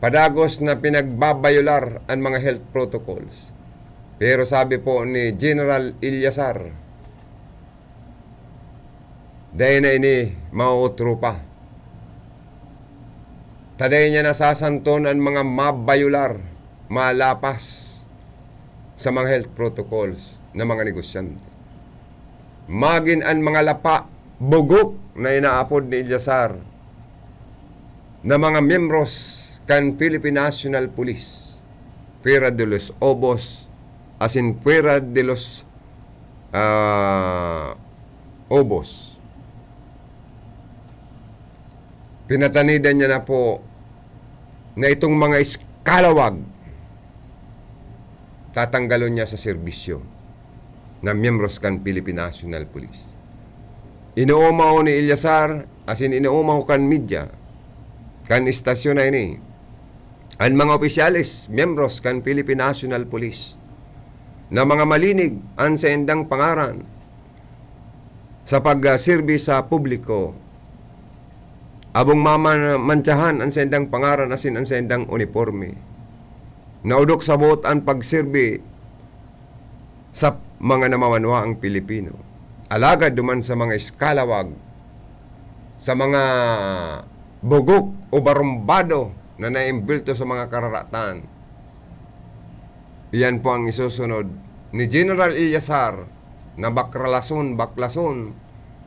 Padagos na pinagbabayular an mga health protocols. Pero sabi po ni General Eleazar, dai na ini mauutro pa. Ta dai niya nasasanton an mga mabayular, malapas sa mga health protocols na mga negosyante. Magin an mga lapa, bugok na inaapod ni Eleazar na mga miyembros kan Philippine National Police, Fuera de los Obos, asin Fuera de los, ah, Obos. Pinatanidan niya na po na itong mga iskalawag, tatanggalon niya sa serbisyo na miyembros kan Philippine National Police. Inoomaw ni Eleazar, asin inoomaw kan media, kan istasyon na ini, an mga opisyales, miyembros kan Philippine National Police, na mga malinig an saindang pangaran sa pagserbi sa publiko, abong maman-, mantsahan an saindang pangaran asin an saindang uniporme. Naodok sa boot an pagserbi sa mga namamanwaang Pilipino. Alagad duman sa mga iskalawag, sa mga bugok o barumbado na naimbulto sa mga kararatan, iyan po ang isusunod ni General Eleazar na bakralason, baklason,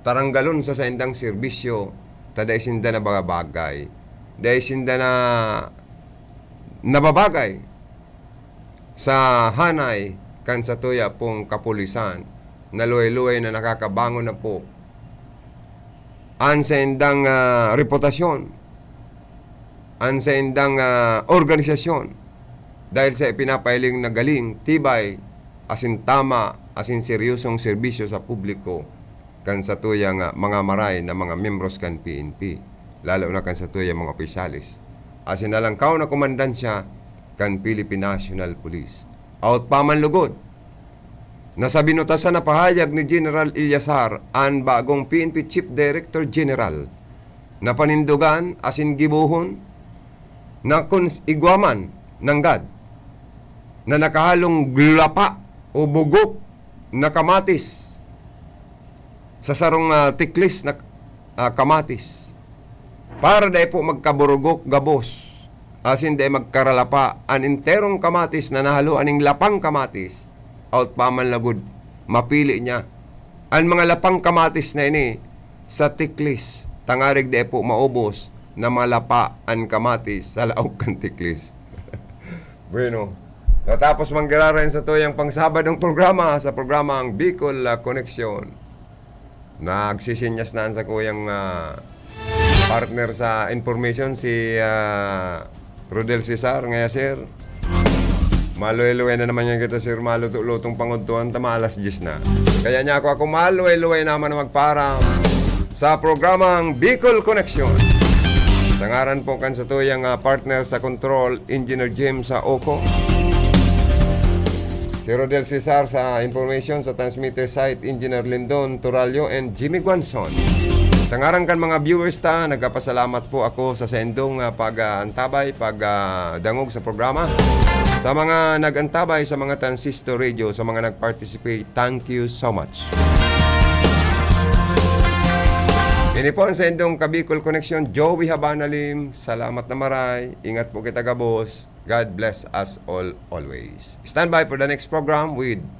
taranggalon sa saindang serbisyo, ta dai sinda nababagay. Dai sinda na nababagay sa hanay kan satuya pong kapulisan na luway-luway na nakakabangon na po an saindang, ah, reputasyon. an saindang, ah, organisasyon dahil sa ipinapahiling na galing, tibay, asin tama, asin seryosong serbisyo sa publiko kan satuyang, ah, mga maray na mga miyembros kan P N P, lalo na kan satuyang mga opisyales asin nalangkaw na komandansya kan Philippine National Police. Awot pa man lugod na sa binutasan na pahayag ni General Eleazar, an bagong P N P Chief Director General, na panindogan asin gibohon na kun s-, igwa man nanggad na nakahalong lapa o bugok na kamatis sa sarong, ah, tiklis na, ah, kamatis, para dai po magkaburugok gabos, asin dai magkaralapa an enterong kamatis na nahaloan ning lapang kamatis, awot pa man lugod, mapili niya an mga lapang kamatis na ini sa tiklis, tangarig dai po maubos na malapa an kamatis sa laog kan tiklis. Bueno, natapos man giraray an satuyang pang-Sabadong programa sa programang Bicol, ah, Connection. Nagsisinyas na an sakuyang, ah, partner sa information, si, ah, Rodel Cesar. Ngaya, sir, maluway-luway na naman yan kita, sir. Maluto-lutong pangudtuan ta, maalas diyes na. Kaya niya ako, ako maluway-luway naman na magpaaram sa programang Bicol Connection. Sa ngaran po kan satuyang, ah, partner sa control, Engineer Jim sa Oco, si Rodel Cesar sa information, sa transmitter site, Engineer Lindon Turalio and Jimmy Guanzon. Sa ngaran kan mga viewers ta, nagpapasalamat po ako sa saindong, ah, pag-aantabay, pag, ah, dangog sa programa. Sa mga nag-antabay sa mga transistor radio, sa mga nag-participate, thank you so much. Ini po an saindong Kabicol Connection, Joey Habanalim. Salamat na maray. Ingat po kita gabos. God bless us all always. Stand by for the next program with